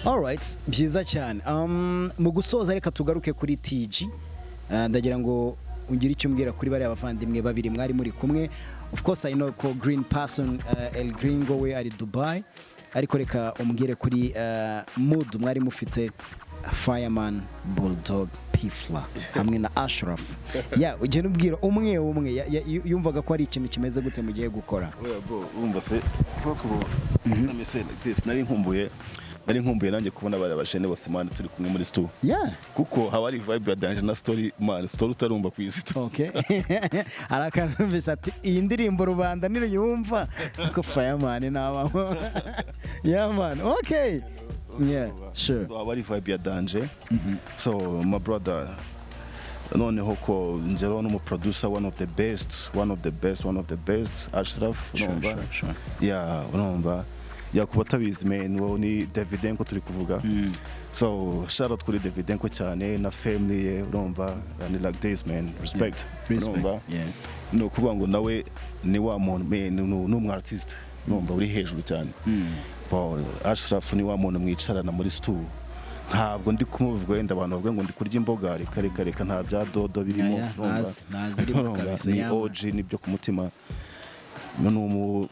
alright, byiza cyane. Mu gusoza, reka tugaruke kuri TG. Ndagira ngo ungire icyo umbwira kuri bariya bavandimwe babiri mwari muri kumwe. Of course I know ko Green Person, El Gringo, we ari Dubai, ariko reka umbwire kuri mood mwari mufite, Fireman, Bulldog, Pfla hamwe na Ashraf. Yeah, ugenda ubwira umwe umwe yumvaga ko ari ikintu kimeze gute mugiye gukora. Oya bro, urumva se, first of all, let me say like this: nari nkumbuye nanjye kubona bari abajene bose, man, turi kumwe muri stu, kuko haba hari vibe ya danger na story, man, story utarumva ku isi tu. Okay. Hari akantu numvise ati: "Iyi ndirimbo rubanda niruyumva ko Fireman nabamo." Yeah man, okay. Yeah, sure. So haba hari vibe ya danger. So my brother, noneho ko njyewe n'umuproducer, one of the best, one of the best, one of the best, Ashraf, urumva? Sure. Yeah, urumva, yeah, kuba atabizi, man, wowe ni Davidenko turi kuvuga. So shout out kuri Davidenko cyane na family ye, urumva, and like this, man, respect. Respect. Urumva, ni ukuvuga ngo nawe ni wa muntu, man, ni umu artist, urumva, uri hejuru cyane. Bon, Ashraf ni wa muntu mwicarana muri stu, ntabwo ndi kumuvuga wenda abantu bavuga ngo ndi kurya imboga. Reka, reka, reka, nta bya dodo birimo. Yeah, urumva? Ntazirimo Urumva? kabisa, Ni yeah, man. OG, nibyo ku mutima, ni umu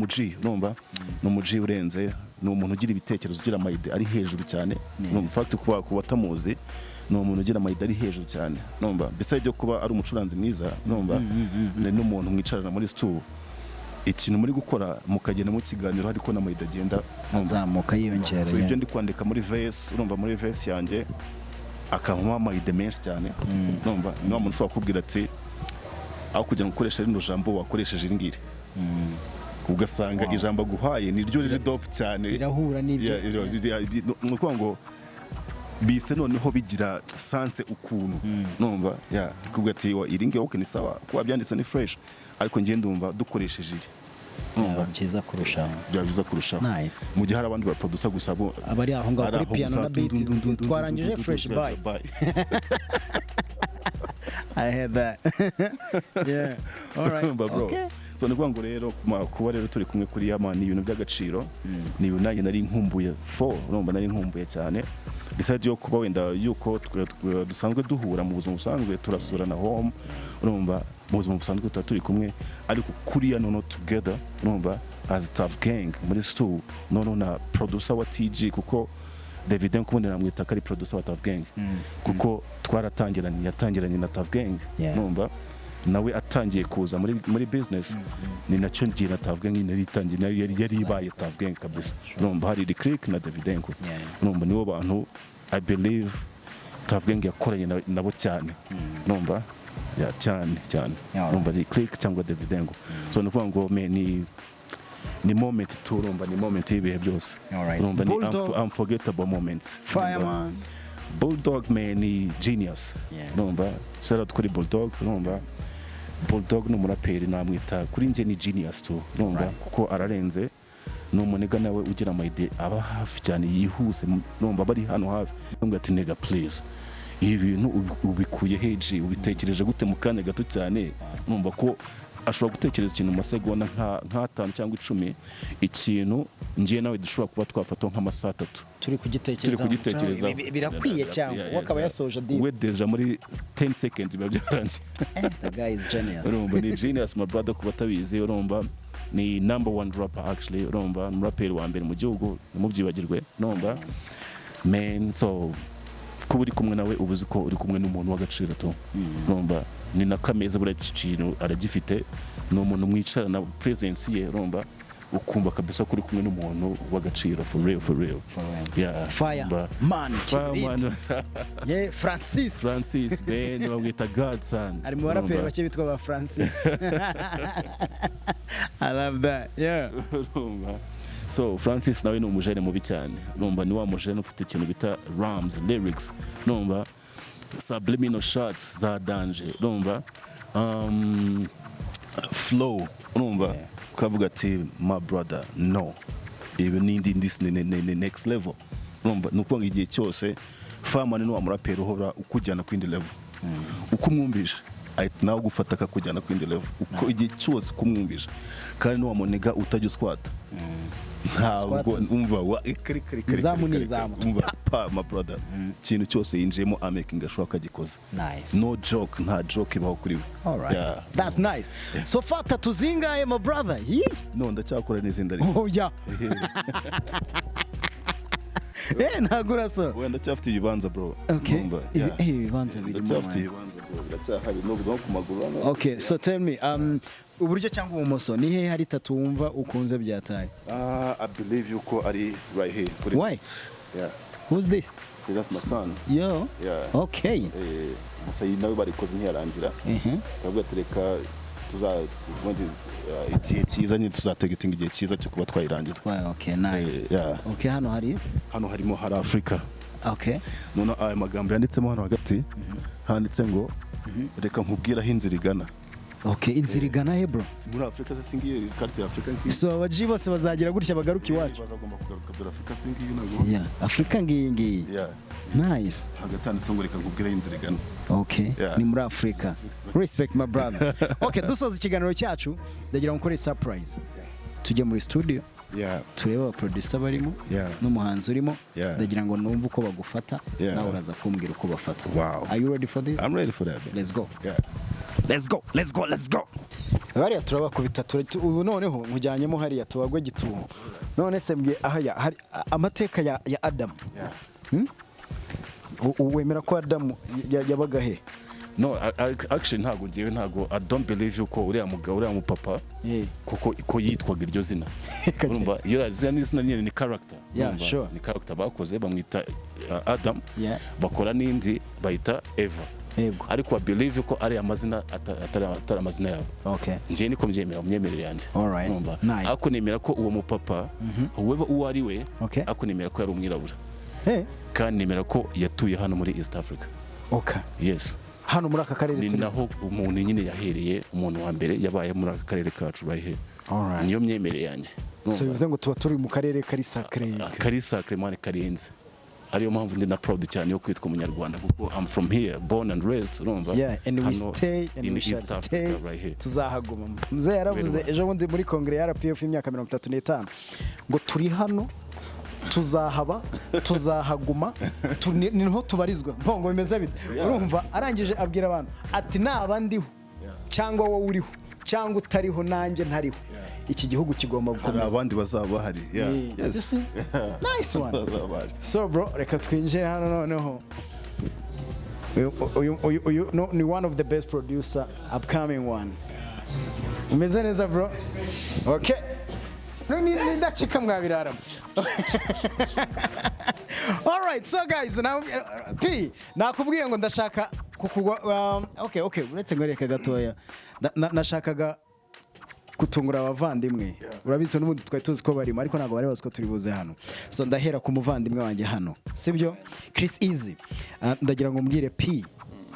G, urumva, ni umu G urenze, ni umuntu ugira ibitekerezo, ugira ama idea ari hejuru cyane. In fact, kuba batamuzi, ni umuntu ugira ama idea ari hejuru cyane, urumva. Besides yo kuba ari umucuranzi mwiza, urumva, ni n'umuntu mwicarana muri stu, ikintu muri gukora mukagenda mu kiganiro, ariko n'ama idea agenda, urumva, azamuka yiyongera. so ibyo ndi kwandika muri verse, urumva, muri verse yanjye akavamo ama idea menshi cyane. Urumva, ni wa muntu ushobora kukubwira ati: "Aho kugira ngo ukoreshe rino jambo wakoresheje iri ngiri," ugasanga ijambo aguhaye ni ryo riri dope cyane. Birahura n'ibyo. Yeah, ni ukuvuga ngo bise noneho bigira sense ukuntu, numva, yeah, kuvuga ati: "Wa, iri ngiyo, okay, ni sawa kuba byanditse, ni fresh, ariko njye ndumva dukoresheje iri." Byaba byiza kurushaho. Byaba byiza kurushaho. Nice. Mu gihe hari abandi ba producer gusa bo abari aho ngaho ari kuri aho piano gusa, na beat, dun, dun, dun, dun, dun, twarangije, dun, dun, fresh, dun, bye. Bye. I heard that. Yeah, all right. Urumva, bro? Okay. So ni ukuvuga ngo rero kuba rero turi kumwe kuri yama ni ibintu by'agaciro, ni ibintu nanjye nari nkumbuye fo, urumva, nari nkumbuye cyane. Besides yo kuba wenda yuko dusanzwe duhura mu buzima busanzwe, turasurana home, urumva, mu buzima busanzwe tuba turi kumwe, ariko kuriya noneho together, urumva, as Tough Gang muri stu, noneho na producer wa TG, kuko David Nkundi namwita ko ari producer wa Tough Gang, kuko twaratangiranye, yatangiranye na Tough Gang. Numva nawe atangiye kuza muri business, ni nacyo ngiye na Tough Gang nari itangiye, nayo yari ibaye Tough Gang kabisa. Urumva, hari Lick na Davidenko. Urumva, nibo bantu I believe Tough Gang yakoranye nabo cyane, urumva, yeah, cyane cyane. Urumva, Lick cyangwa Davidenko. So ni ukuvuga ngo me ni moment tu, urumva, ni moment y'ibihe byose. Urumva, ni Bulldog. Unforgettable moments. Fireman. Bulldog, man, ni genius. Urumva, shout out kuri Bulldog. Urumva, Bulldog ni umuraperi namwita, kuri njye ni genius tu, urumva, kuko ararenze. Ni umunigga nawe ugira ama idea aba hafi cyane, yihuse, urumva, bari hano hafi. Urumva, ati: "Nigga, please, ibi bintu ubikuye heji? Ubitekereje gute mu kanya gato cyane?" Numva ko ashobora gutekereza ikintu mu masegonda nk'atanu cyangwa 10, ikintu ngiye nawe dushobora kuba twafata nk'amasaha 3 turi turi kugitekerezaho. kugitekerezaho. Birakwiye cyangwa we akaba yasoje deal. We déjà muri 10 seconds biba byarangiye. The guy is genius. Urumva, ni genius, my brother. Ku batabizi, urumva, ni number one rapper actually, urumva, ni umuraperi wa mbere mu gihugu, ntimubyibagirwe, urumva, man. So kuba uri kumwe nawe, uba uzi ko uri kumwe n'umuntu w'agaciro tu, urumva, ni na kameza, buriya iki kintu aragifite. Ni umuntu mwicarana, presence ye, urumva, ukumva kabisa ko uri kumwe n'umuntu w'agaciro, for real, for real. For real. Yeah, Fire urumva. Man. Fireman. Yeah, Francis. Francis, man, bamwita Godson. Ari mu baraperi Urumva? bake bitwa ba Francis. I love that, yeah. Urumva, so Francis nawe ni umujene mubi cyane, urumva, ni wa mujene ufite ikintu bita rhymes, lyrics, urumva, subliminal shots za danger, urumva, flow, urumva, ukavuga ati: "My brother, no." Ibi n'indi ni next level. Urumva, ni ukuvuga ngo igihe cyose Fireman ni wa muraperi uhora ukujyana ku yindi level. Uko umwumvisha, ahita nawe ugufata akakujyana ku yindi level, uko igihe cyose uko umwumvisha. Kandi ni wa muniga utajya uswata ntabwo. Squat. Umva wa kari kari kari. Izamu ni kari, izamu. Kari. Umva pa, my brother, ikintu cyose yinjiyemo amakinga sure akagikoza. Nice. No joke, nta joke ibaho kuri we. Alright. Yeah. That's nice. So far tattoo zingahe, my brother? Yee. No, ndacyakora n'izindi ariko. Oh yeah. Ntabwo urasora. Wenda ndacyafite ibibanza, bro. Okay. Urumva, yeah. Ibibanza birimo. Ndacyafite Man. ibibanza, bro, biracyahari nubwo no ku maguru hano. Okay, so tell me, uburyo cyangwa ibumoso, ni hehe hari tattoo wumva ukunze byatari? Ah, I believe yuko ari right here kuri. Why? Yeah. Who's this? So that's my son. Yo. Yeah. Okay. Gusa iyi nawe barikoze ntiyarangira. Turavuga ati reka tuza ubundi, igihe cyiza nyine tuzategetinga igihe cyiza cyo kuba twayirangiza. Well, okay, nice. Yeah. Okay, hano hari Hano harimo, hari Afurika. None aya magambo yanditsemo hano hagati, handitse ngo reka nkubwire aho inzira igana. Okay, inzira igana he, bro? Si muri Afurika se? Singiye carte ya Afurika ngiyi? So abaji bose bazagira gutya bagaruka iwacu. Bazagomba kugaruka. Dore Afurika, singiyi ntabwo? Yeah, Afrika ngiyi ngiyi. Yeah. Nice. Hagati handitseho ngo reka nkubwire aho inzira igana. Okay. Yeah. Ni muri Afrika. Respect, my brother. Okay, dusoza ikiganiro cyacu, ndagira ngo nkore surprise. Tujye muri studio, turebe abaproducer barimo n'umuhanzi urimo. Ndagira ngo numve uko bagufata, nawe uraza kumbwira uko bafata. Wow. Are you ready for this? I'm ready for that, man. Let's go. Yeah. Let's go, let's go, let's go. Bariya turabakubita, ubu noneho nkujyanyemo hariya tubagwe gitumo. None se mbwiye ahaya hari amateka ya Adamu. Wemera ko Adamu yabaga he? No, actually ntabwo ngewe, ntabwo, I don't believe yuko uriya mugabo, uriya mupapa kuko ko yitwaga iryo zina. Urumva, iyo zina ni izina nyine, ni character. Urumva? Ni character bakoze, bamwita Adam. Bakora n'indi bayita Eva. Ariko I believe ko ari amazina atari amazina yabo. Njyewe niko mbyemera mu myemerere yanjye. Urumva? Nice. Ariko nemera ko uwo mupapa, whoever uwo ari we, ariko nemera ko yari umwirabura. Kandi nemera ko yatuye hano muri East Africa. Yes. Hano muri aka karere Ni turi. naho umuntu nyine yahereye, umuntu wa mbere yabaye muri aka karere kacu right here. Niyo myemerere yanjye. So bivuze ngo tuba turi mu karere kari sacré. Kari sacré, man, karenze. Ariyo mpamvu ndi na proud cyane yo kwitwa umunyarwanda, kuko I'm from here, born and raised, urumva? Yeah, and we Hano stay and in we shall East Africa, stay. right here. Tuzahaguma. Mzee yaravuze Very well. ejo bundi muri kongere ya RPF y'imyaka 35 ngo turi hano, tuzahaba, tuzahaguma, niho tubarizwa. Mbongo bimeze bite? Urumva, arangije abwira abantu ati naba ndiho cyangwa wowe uriho cyangwa utariho, nanjye ntariho, iki gihugu kigomba Hari gukomeza. abandi bazaba bahari. Yeah. You see? Nice one. Bazaba bahari. So bro, reka twinjire hano noneho. Uyu no, ni one of the best producer, upcoming one. Umeze neza, bro? Okay. No, ni ndacika mwabiraramo. Alright, so guys, now P, nakubwiye ngo ndashaka kukugwa, okay, uretse ngo reka gatoya. Nashakaga gutungura abavandimwe. Urabizi, n'ubundi twari tuzi ko barimo, ariko ntabwo bari bazi ko turi buze hano. So ndahera ku muvandimwe wanjye hano, sibyo? Chris Easy. Ndagira ngo mbwire P,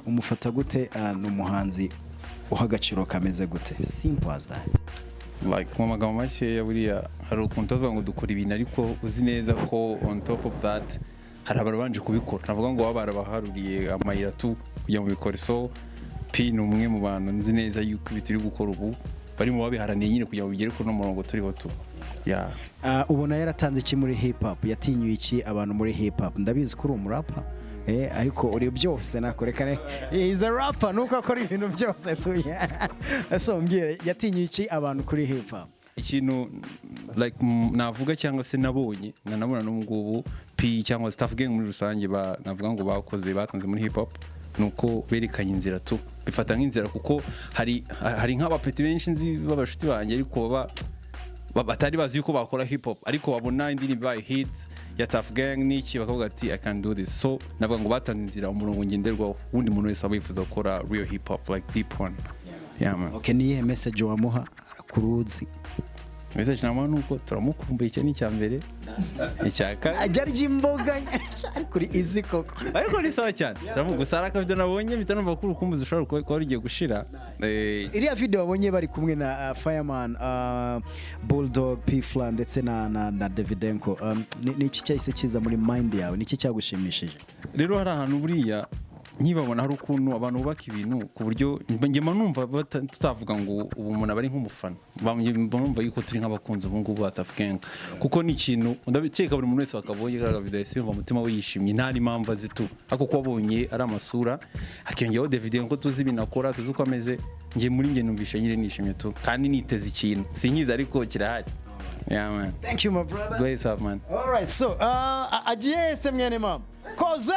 umufata gute? Ni umuhanzi uha agaciro kameze gute? Simple as that. Like, mu magambo makeya, buriya hari ukuntu tuvuga ngo dukora ibintu, ariko uzi neza ko on top of that hari ababanje kubikora, navuga ngo baba barabaharuriye amayira tu kugira ngo bikore. So P ni umwe mu bantu nzi neza yuko ibi turi gukora ubu bari mu babiharaniye nyine kugira ngo bigere kuri uno murongo turiho tu, yeah. Ubona yaratanze iki muri hip hop? Yatinyuye iki abantu muri hip hop? Ndabizi ko uri umurapa, ariko uri byose nakorekane. He's a rapper nuko akora ibintu byose tuye. So mbwire, yatinyuye iki abantu kuri hip hop? Ikintu like navuga cyangwa se nabonye nanabona n'ubu ngubu P cyangwa Tuff Gang muri rusange navuga ngo bakoze, batanze muri hip hop, ni uko berekanye inzira tu, bifata nk'inzira, kuko hari nk'abapeti benshi nzi b'abashuti banjye, ariko baba batari bazi yuko bakora hip hop, ariko babona indirimbo ibaye hit ya Tuff Gang n'iki, bakavuga ati "I can do this." So navuga ngo batanze inzira, umurongo ngenderwaho wundi muntu wese aba yifuza gukora real hip hop, like deep one, yeah man. Okay, ni iyihe message wamuha kuruzi? Message namuha ni uko turamukumbuye, icyo ni icya mbere. Icya kabiri, Ajya arya imboga ariko uri izi koko. Ariko ni sawa cyane. Turamuga gusa hari akavideo nabonye mpita numva ko urukumbuzi ushobora kuba rugiye gushira. Iriya video wabonye bari kumwe na Fireman, Bulldog, P-Fla ndetse na Davidenko, ni iki cyahise kiza muri mind yawe? Ni iki cyagushimishije? Rero hari ahantu buriya nkibabona, hari ukuntu abantu bubaka ibintu ku buryo njye mba numva tutavuga ngo ubu umuntu aba ari nk'umufana. Mba numva yuko turi nk'abakunzi ubu ngubu ba Tuff Gang, kuko ni ikintu ndabikeka buri muntu wese wakabonye kariya video yahise yumva umutima we yishimye, nta n'impamvu azi tu, ariko ko wabonye ari amasura, hakiyongeraho David ko tuzi ibintu akora, tuzi uko ameze. Njye muri njye numvishe nyine nishimye tu, kandi niteze ikintu sinkizi ariko kirahari. Yeah, man. Thank you, my brother. Bless up, man. Alright, so agiye se mwene mama koze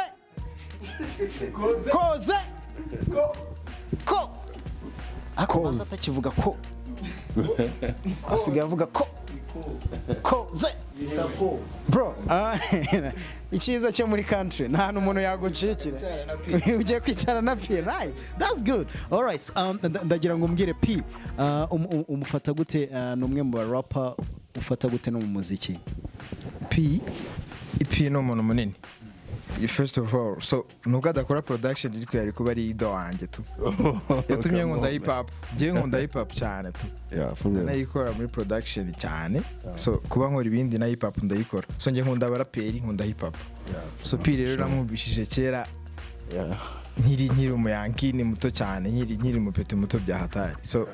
koze ko ako Koze. Atakivuga ko, asigaye avuga ko koze. Bro, icyiza cyo muri country, nta hantu umuntu yagucikira ugiye kwicara na P. Right, that's good. Alright, ndagira ngo umbwire P, umufata gute? Ni umwe mu ba rapper ufata gute no mu muziki? P P ni umuntu munini first of all. So nubwo adakora production, ariko yari kuba ari idol wanjye tu. Yatumye nkunda hip hop. Njyewe nkunda hip hop cyane tu. Yeah, for real. Nayikora muri production cyane, so kuba nkora ibindi na hip hop ndayikora. So njye nkunda abaraperi, nkunda hip hop. So P rero namwumvishije kera nkiri umuyankini muto cyane, nkiri umupeti muto bya hatari. So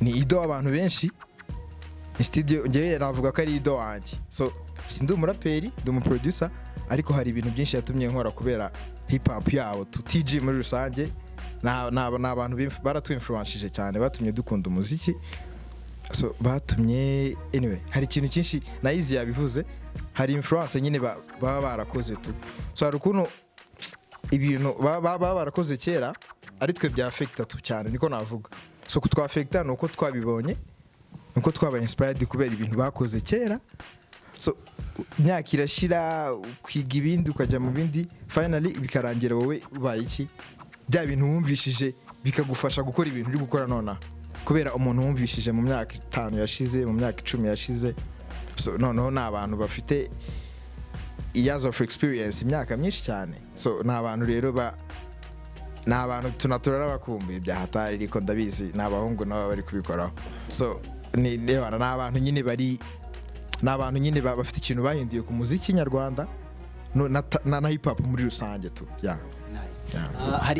ni idol abantu benshi ni studio. Njyewe navuga ko ari idol wanjye. So sindi umuraperi, ndi umuproducer, ariko hari ibintu byinshi yatumye nkora kubera hip hop yabo tu. TG muri rusange ni abantu baratwinfluenshije cyane, batumye dukunda umuziki. So batumye, anyway, hari ikintu cyinshi na Easy yabivuze, hari influence nyine baba barakoze tu. So hari ukuntu ibintu baba barakoze kera ari twe bya affecta tu cyane, niko navuga. So kutwaffecta ni uko twabibonye, ni uko twabaye inspired kubera ibintu bakoze kera. So imyaka irashira, ukiga ibindi, ukajya mu bindi, finally bikarangira wowe ubaye iki, bya bintu wumvishije bikagufasha gukora ibintu uri gukora nonaha kubera umuntu wumvishije mu myaka 5 yashize, mu myaka 10 yashize. So noneho ni abantu bafite years of experience, imyaka myinshi cyane. So ni abantu rero ni abantu tunatura bakumbuye bya hatari, ariko ndabizi ni abahungu nabo bari kubikoraho. So ni abantu nyine bari, ni abantu nyine bafite ikintu bahinduye ku muziki nyarwanda no na hip hop muri rusange tu, yeah.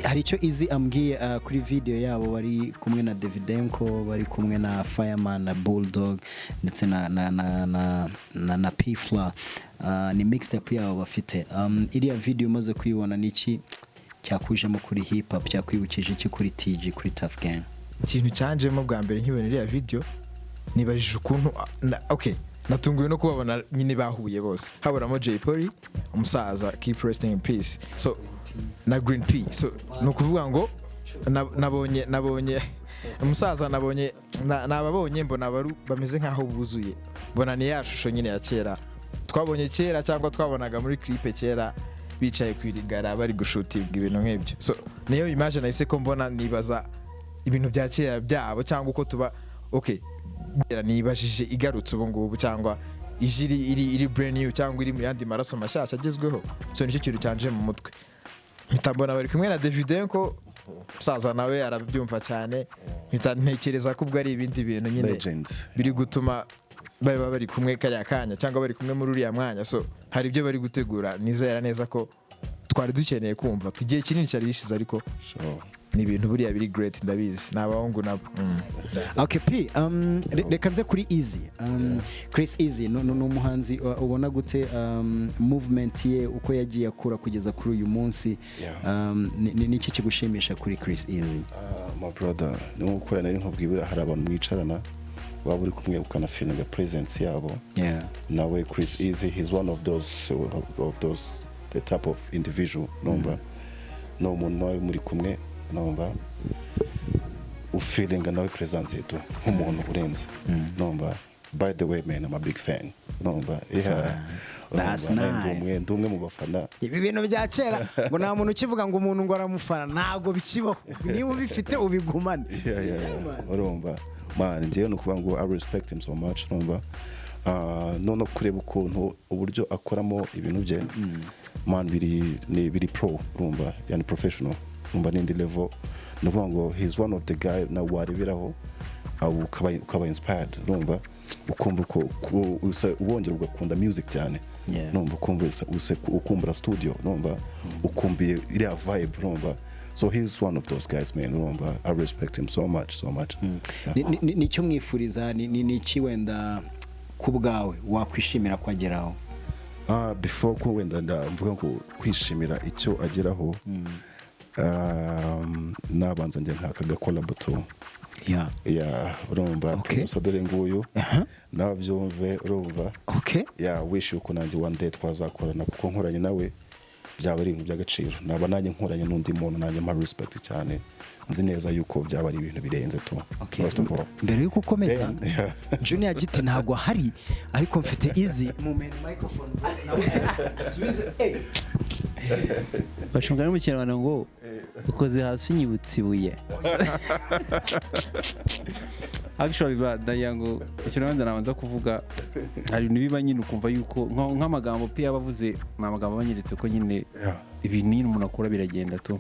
Hari icyo Easy ambwiye kuri video yabo bari kumwe na Davidenko, bari kumwe na Fireman na Bulldog ndetse na P-Fla. Ni mixtape yabo bafite. Iriya video umaze kuyibona, ni iki cyakujemo kuri hip hop, cyakwibukije iki kuri TG, kuri Tuff Gang? Ikintu cyanjemo bwa mbere nkibona iriya video, nibajije ukuntu okay, natunguwe no kubabona nyine bahuye bose, haburamo Jay Polly umusaza, keep resting in peace, so na Green P. So ni ukuvuga ngo nabonye umusaza, nabonye nababonye mbona bameze nkaho buzuye, mbona ni ya shusho nyine ya kera twabonye kera cyangwa twabonaga muri clip kera, bicaye ku irigara bari gushutinga ibintu nk'ibyo. So niyo image nahise ko mbona, nibaza ibintu bya kera byabo cyangwa uko tuba. Okay, nibajije igarutse ubu ngubu cyangwa ije iri brand new cyangwa iri mu yandi maraso mashyashya agezweho. So nicyo kintu cyanje mu mutwe, mpita mbona bari kumwe na Davidenko, musaza nawe arabyumva cyane, mpita ntekereza ko ubwo ari ibindi bintu nyine Legend. biri gutuma baba bari kumwe kariya kanya cyangwa bari kumwe muri uriya mwanya. So hari ibyo bari gutegura, nizera neza ko twari dukeneye kumva tugiye kinini cyari gishize, ariko ni ibintu buriya biri great, ndabizi ni abahungu nabo. Okay, P, reka nze kuri Easy. Chris Easy ni umuhanzi ubona gute, movement ye uko yagiye akura kugeza kuri uyu munsi? Ni iki kigushimisha kuri Chris Easy? Ah, my brother, ni nko gukora nari nkubwiye, hari abantu mwicarana, waba uri kumwe ukanafeelinga presence yabo. Nawe Chris Easy, he's one of those the type of individual. Numva ni umuntu nawe muri kumwe, numva ufeelinga nawe presence yetu nk'umuntu urenze. Numva, by the way, man, I'm a big fan. Urumva, yeah. That's Urumva, nawe nice. Ndi umwe mu bafana. Ibi bintu bya kera ngo nta muntu ukivuga ngo umuntu ngo aramufana, ntabwo bikibaho. Niba ubifite, ubigumane. Yeah. Urumva, man, njyewe ni ukuvuga ngo I respect him so much. Urumva, none kureba ukuntu uburyo akoramo ibintu bye, man, biri pro. Urumva, yani professional. Urumva, n'indi level. Ni ukuvuga ngo he's one of the guy nawe wareberaho, ukaba inspired. Urumva, ukumva uko wongera ugakunda music cyane. Urumva, ukumva ukumbura studio. Urumva, ukumbiye iriya vibe. Urumva, so he's one of those guys, man. Urumva, I respect him so much, so much. Yeah. Nicyo mwifuriza ni iki wenda ku bwawe wakwishimira ko ageraho? Before ko wenda ndavuga ngo kwishimira icyo ageraho, nabanza njya nkaka gacollabo tu. Yeah, urumva, producer dore nguyu, nabyumve. Urumva, yeah, wish yuko nanjye one day twazakorana, kuko nkoranye nawe byaba ari ibintu by'agaciro. Naba nanjye nkoranye n'undi muntu nanjye mpa respect cyane, nzi neza yuko byaba ari ibintu birenze tu. First of all, Mbere yuko ukomeza, Then, yeah. Junior Giti ntabwo ahari, ariko mfite Easy mu microphone nawe asubize. Hey. Baca umugani mu Kinyarwanda ngo ukoze hasi unyibutsa ibuye. Actually, ndagira ngo ikintu wenda nabanza kuvuga, hari ibintu biba nyine ukumva yuko nk'amagambo pe yaba avuze ni amagambo aba anyeretse ko nyine ibintu nyine umuntu akora biragenda tu.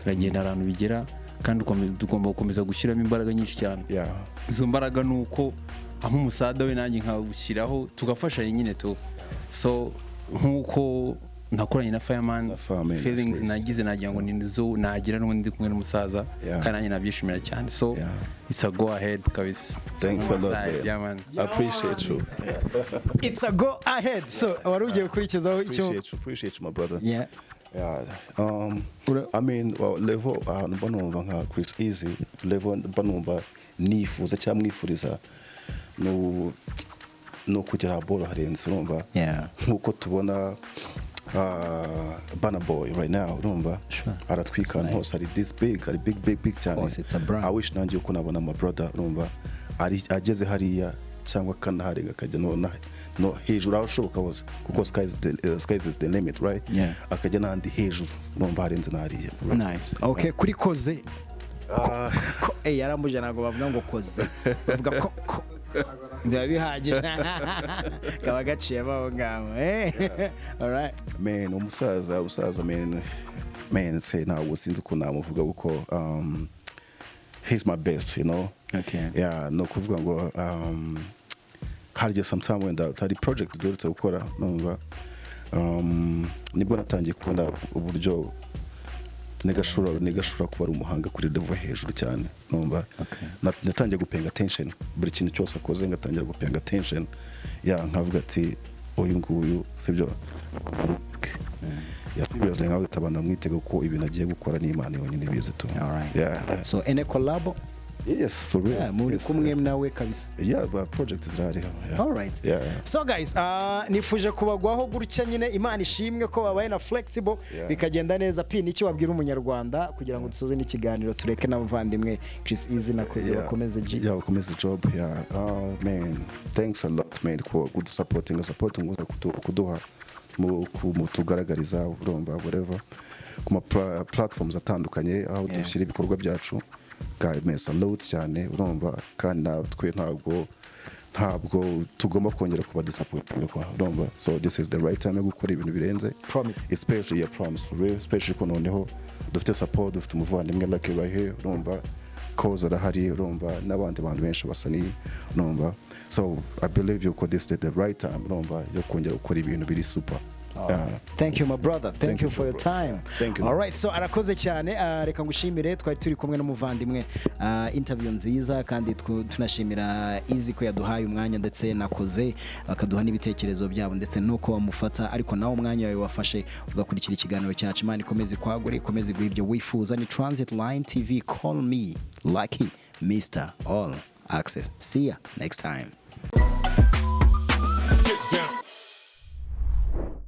Biragenda, hari ahantu bigera, kandi tugomba gukomeza gushyiramo imbaraga nyinshi cyane. Izo mbaraga ni uko ampa umusada we, nanjye nkawushyiraho, tugafashanya nyine tu. So nk'uko nakoranye na Fireman, Na Fireman, feelings at least. nagize nagira ngo ni zo nagira n'ubundi ndi kumwe n'umusaza, kandi nanjye nabyishimira cyane. So it's a go ahead kabisa. Thanks a lot, Side, man. yeah, man. I appreciate you. It's a go ahead. So wari ugiye gukurikizaho icyo? Appreciate you, appreciate you, my brother. Yeah. Ura- I mean, well, level ahantu mba numva nka Chris Easy, level mba numva nifuza cyangwa mwifuriza no kugera ball harenze. Urumva, nkuko tubona Burna Boy right now. Urumva, aratwika ahantu hose, ari this big, ari big, big, big cyane. Course, it's a brand. I wish nanjye uko nabona my brother, urumva, ari ageze hariya cyangwa akanaharenga, akajya no hejuru aho ashoboka hose, kuko sky is the limit, right? Yeah. Akajya n'ahandi hejuru, urumva, harenze n'hariya. Nice. Okay, kuri Koze ko yarambuje, ntabwo bavuga ngo Koze, bavuga ko biba bihagije, kaba gaciyemo aho ngaho. Alright. Man, umusaza, man, say ntabwo sinzi ukuntu namuvuga, kuko he's my best. Yeah, no kuvuga ngo hari igihe sometime wenda hari project duherutse gukora, numva nibwo natangiye kubona uburyo nigashobora kuba ari umuhanga kuri level hejuru cyane. Numva natangiye gupayinga attention buri kintu cyose akoze, ngatangira gupayinga attention ya nkavuga ati uyu nguyu sibyo. Yeah, seriously, nkavuga ati abantu bamwitega ko ibintu agiye gukora n'Imana yonyine ibizi tu. Alright. Yeah. So any collab? Yes, for real. Yeah, muri Yes. kumwe nawe kabisa. Yeah, but project zirahari. Yeah. Alright. Yeah. So guys, nifuje kubagwaho gutya nyine. Imana ishimwe ko babaye na flexible, bikagenda neza. Pi nicyo wabwira umunyarwanda kugira ngo dusoze n'ikiganiro, tureke n'abavandimwe Chris Easy nakoze bakomeze G. Yeah, bakomeze job. Yeah. Man, thanks a lot, man, for good supporting kuduha mu tugaragariza, urumva, whatever, ku ma platforms atandukanye aho dushyira ibikorwa byacu. Guys, man, salute cyane. Urumva, kandi natwe ntabwo tugomba kongera kuba disappointed, urumva. So this is the right time yo gukora ibintu birenze. Promise. Especially, yeah, promise, for real, especially ko noneho dufite support, dufite umuvandimwe Lucky right here. Urumva, Koza arahari, urumva, n'abandi bantu benshi basa ni, urumva. So I believe yuko this is the right time, urumva, yo kongera gukora ibintu biri super. Yeah. Thank you, my brother. Thank Thank you you, for your bro. time. Thank you. All right, so arakoze cyane. Reka ngushimire, twari turi kumwe n'umuvandimwe, interview nziza, kandi tunashimira Easy ko yaduhaye umwanya, ndetse nakoze bakaduha n'ibitekerezo byabo, ndetse nuko bamufata. Ariko nawe umwanya wawe wafashe ugakurikira ikiganiro cyacu, Imana ikomeze kwagure, ikomeze guha ibyo wifuza. Ni Transit Line TV. Call me Lucky Mr. All Access. See ya next time.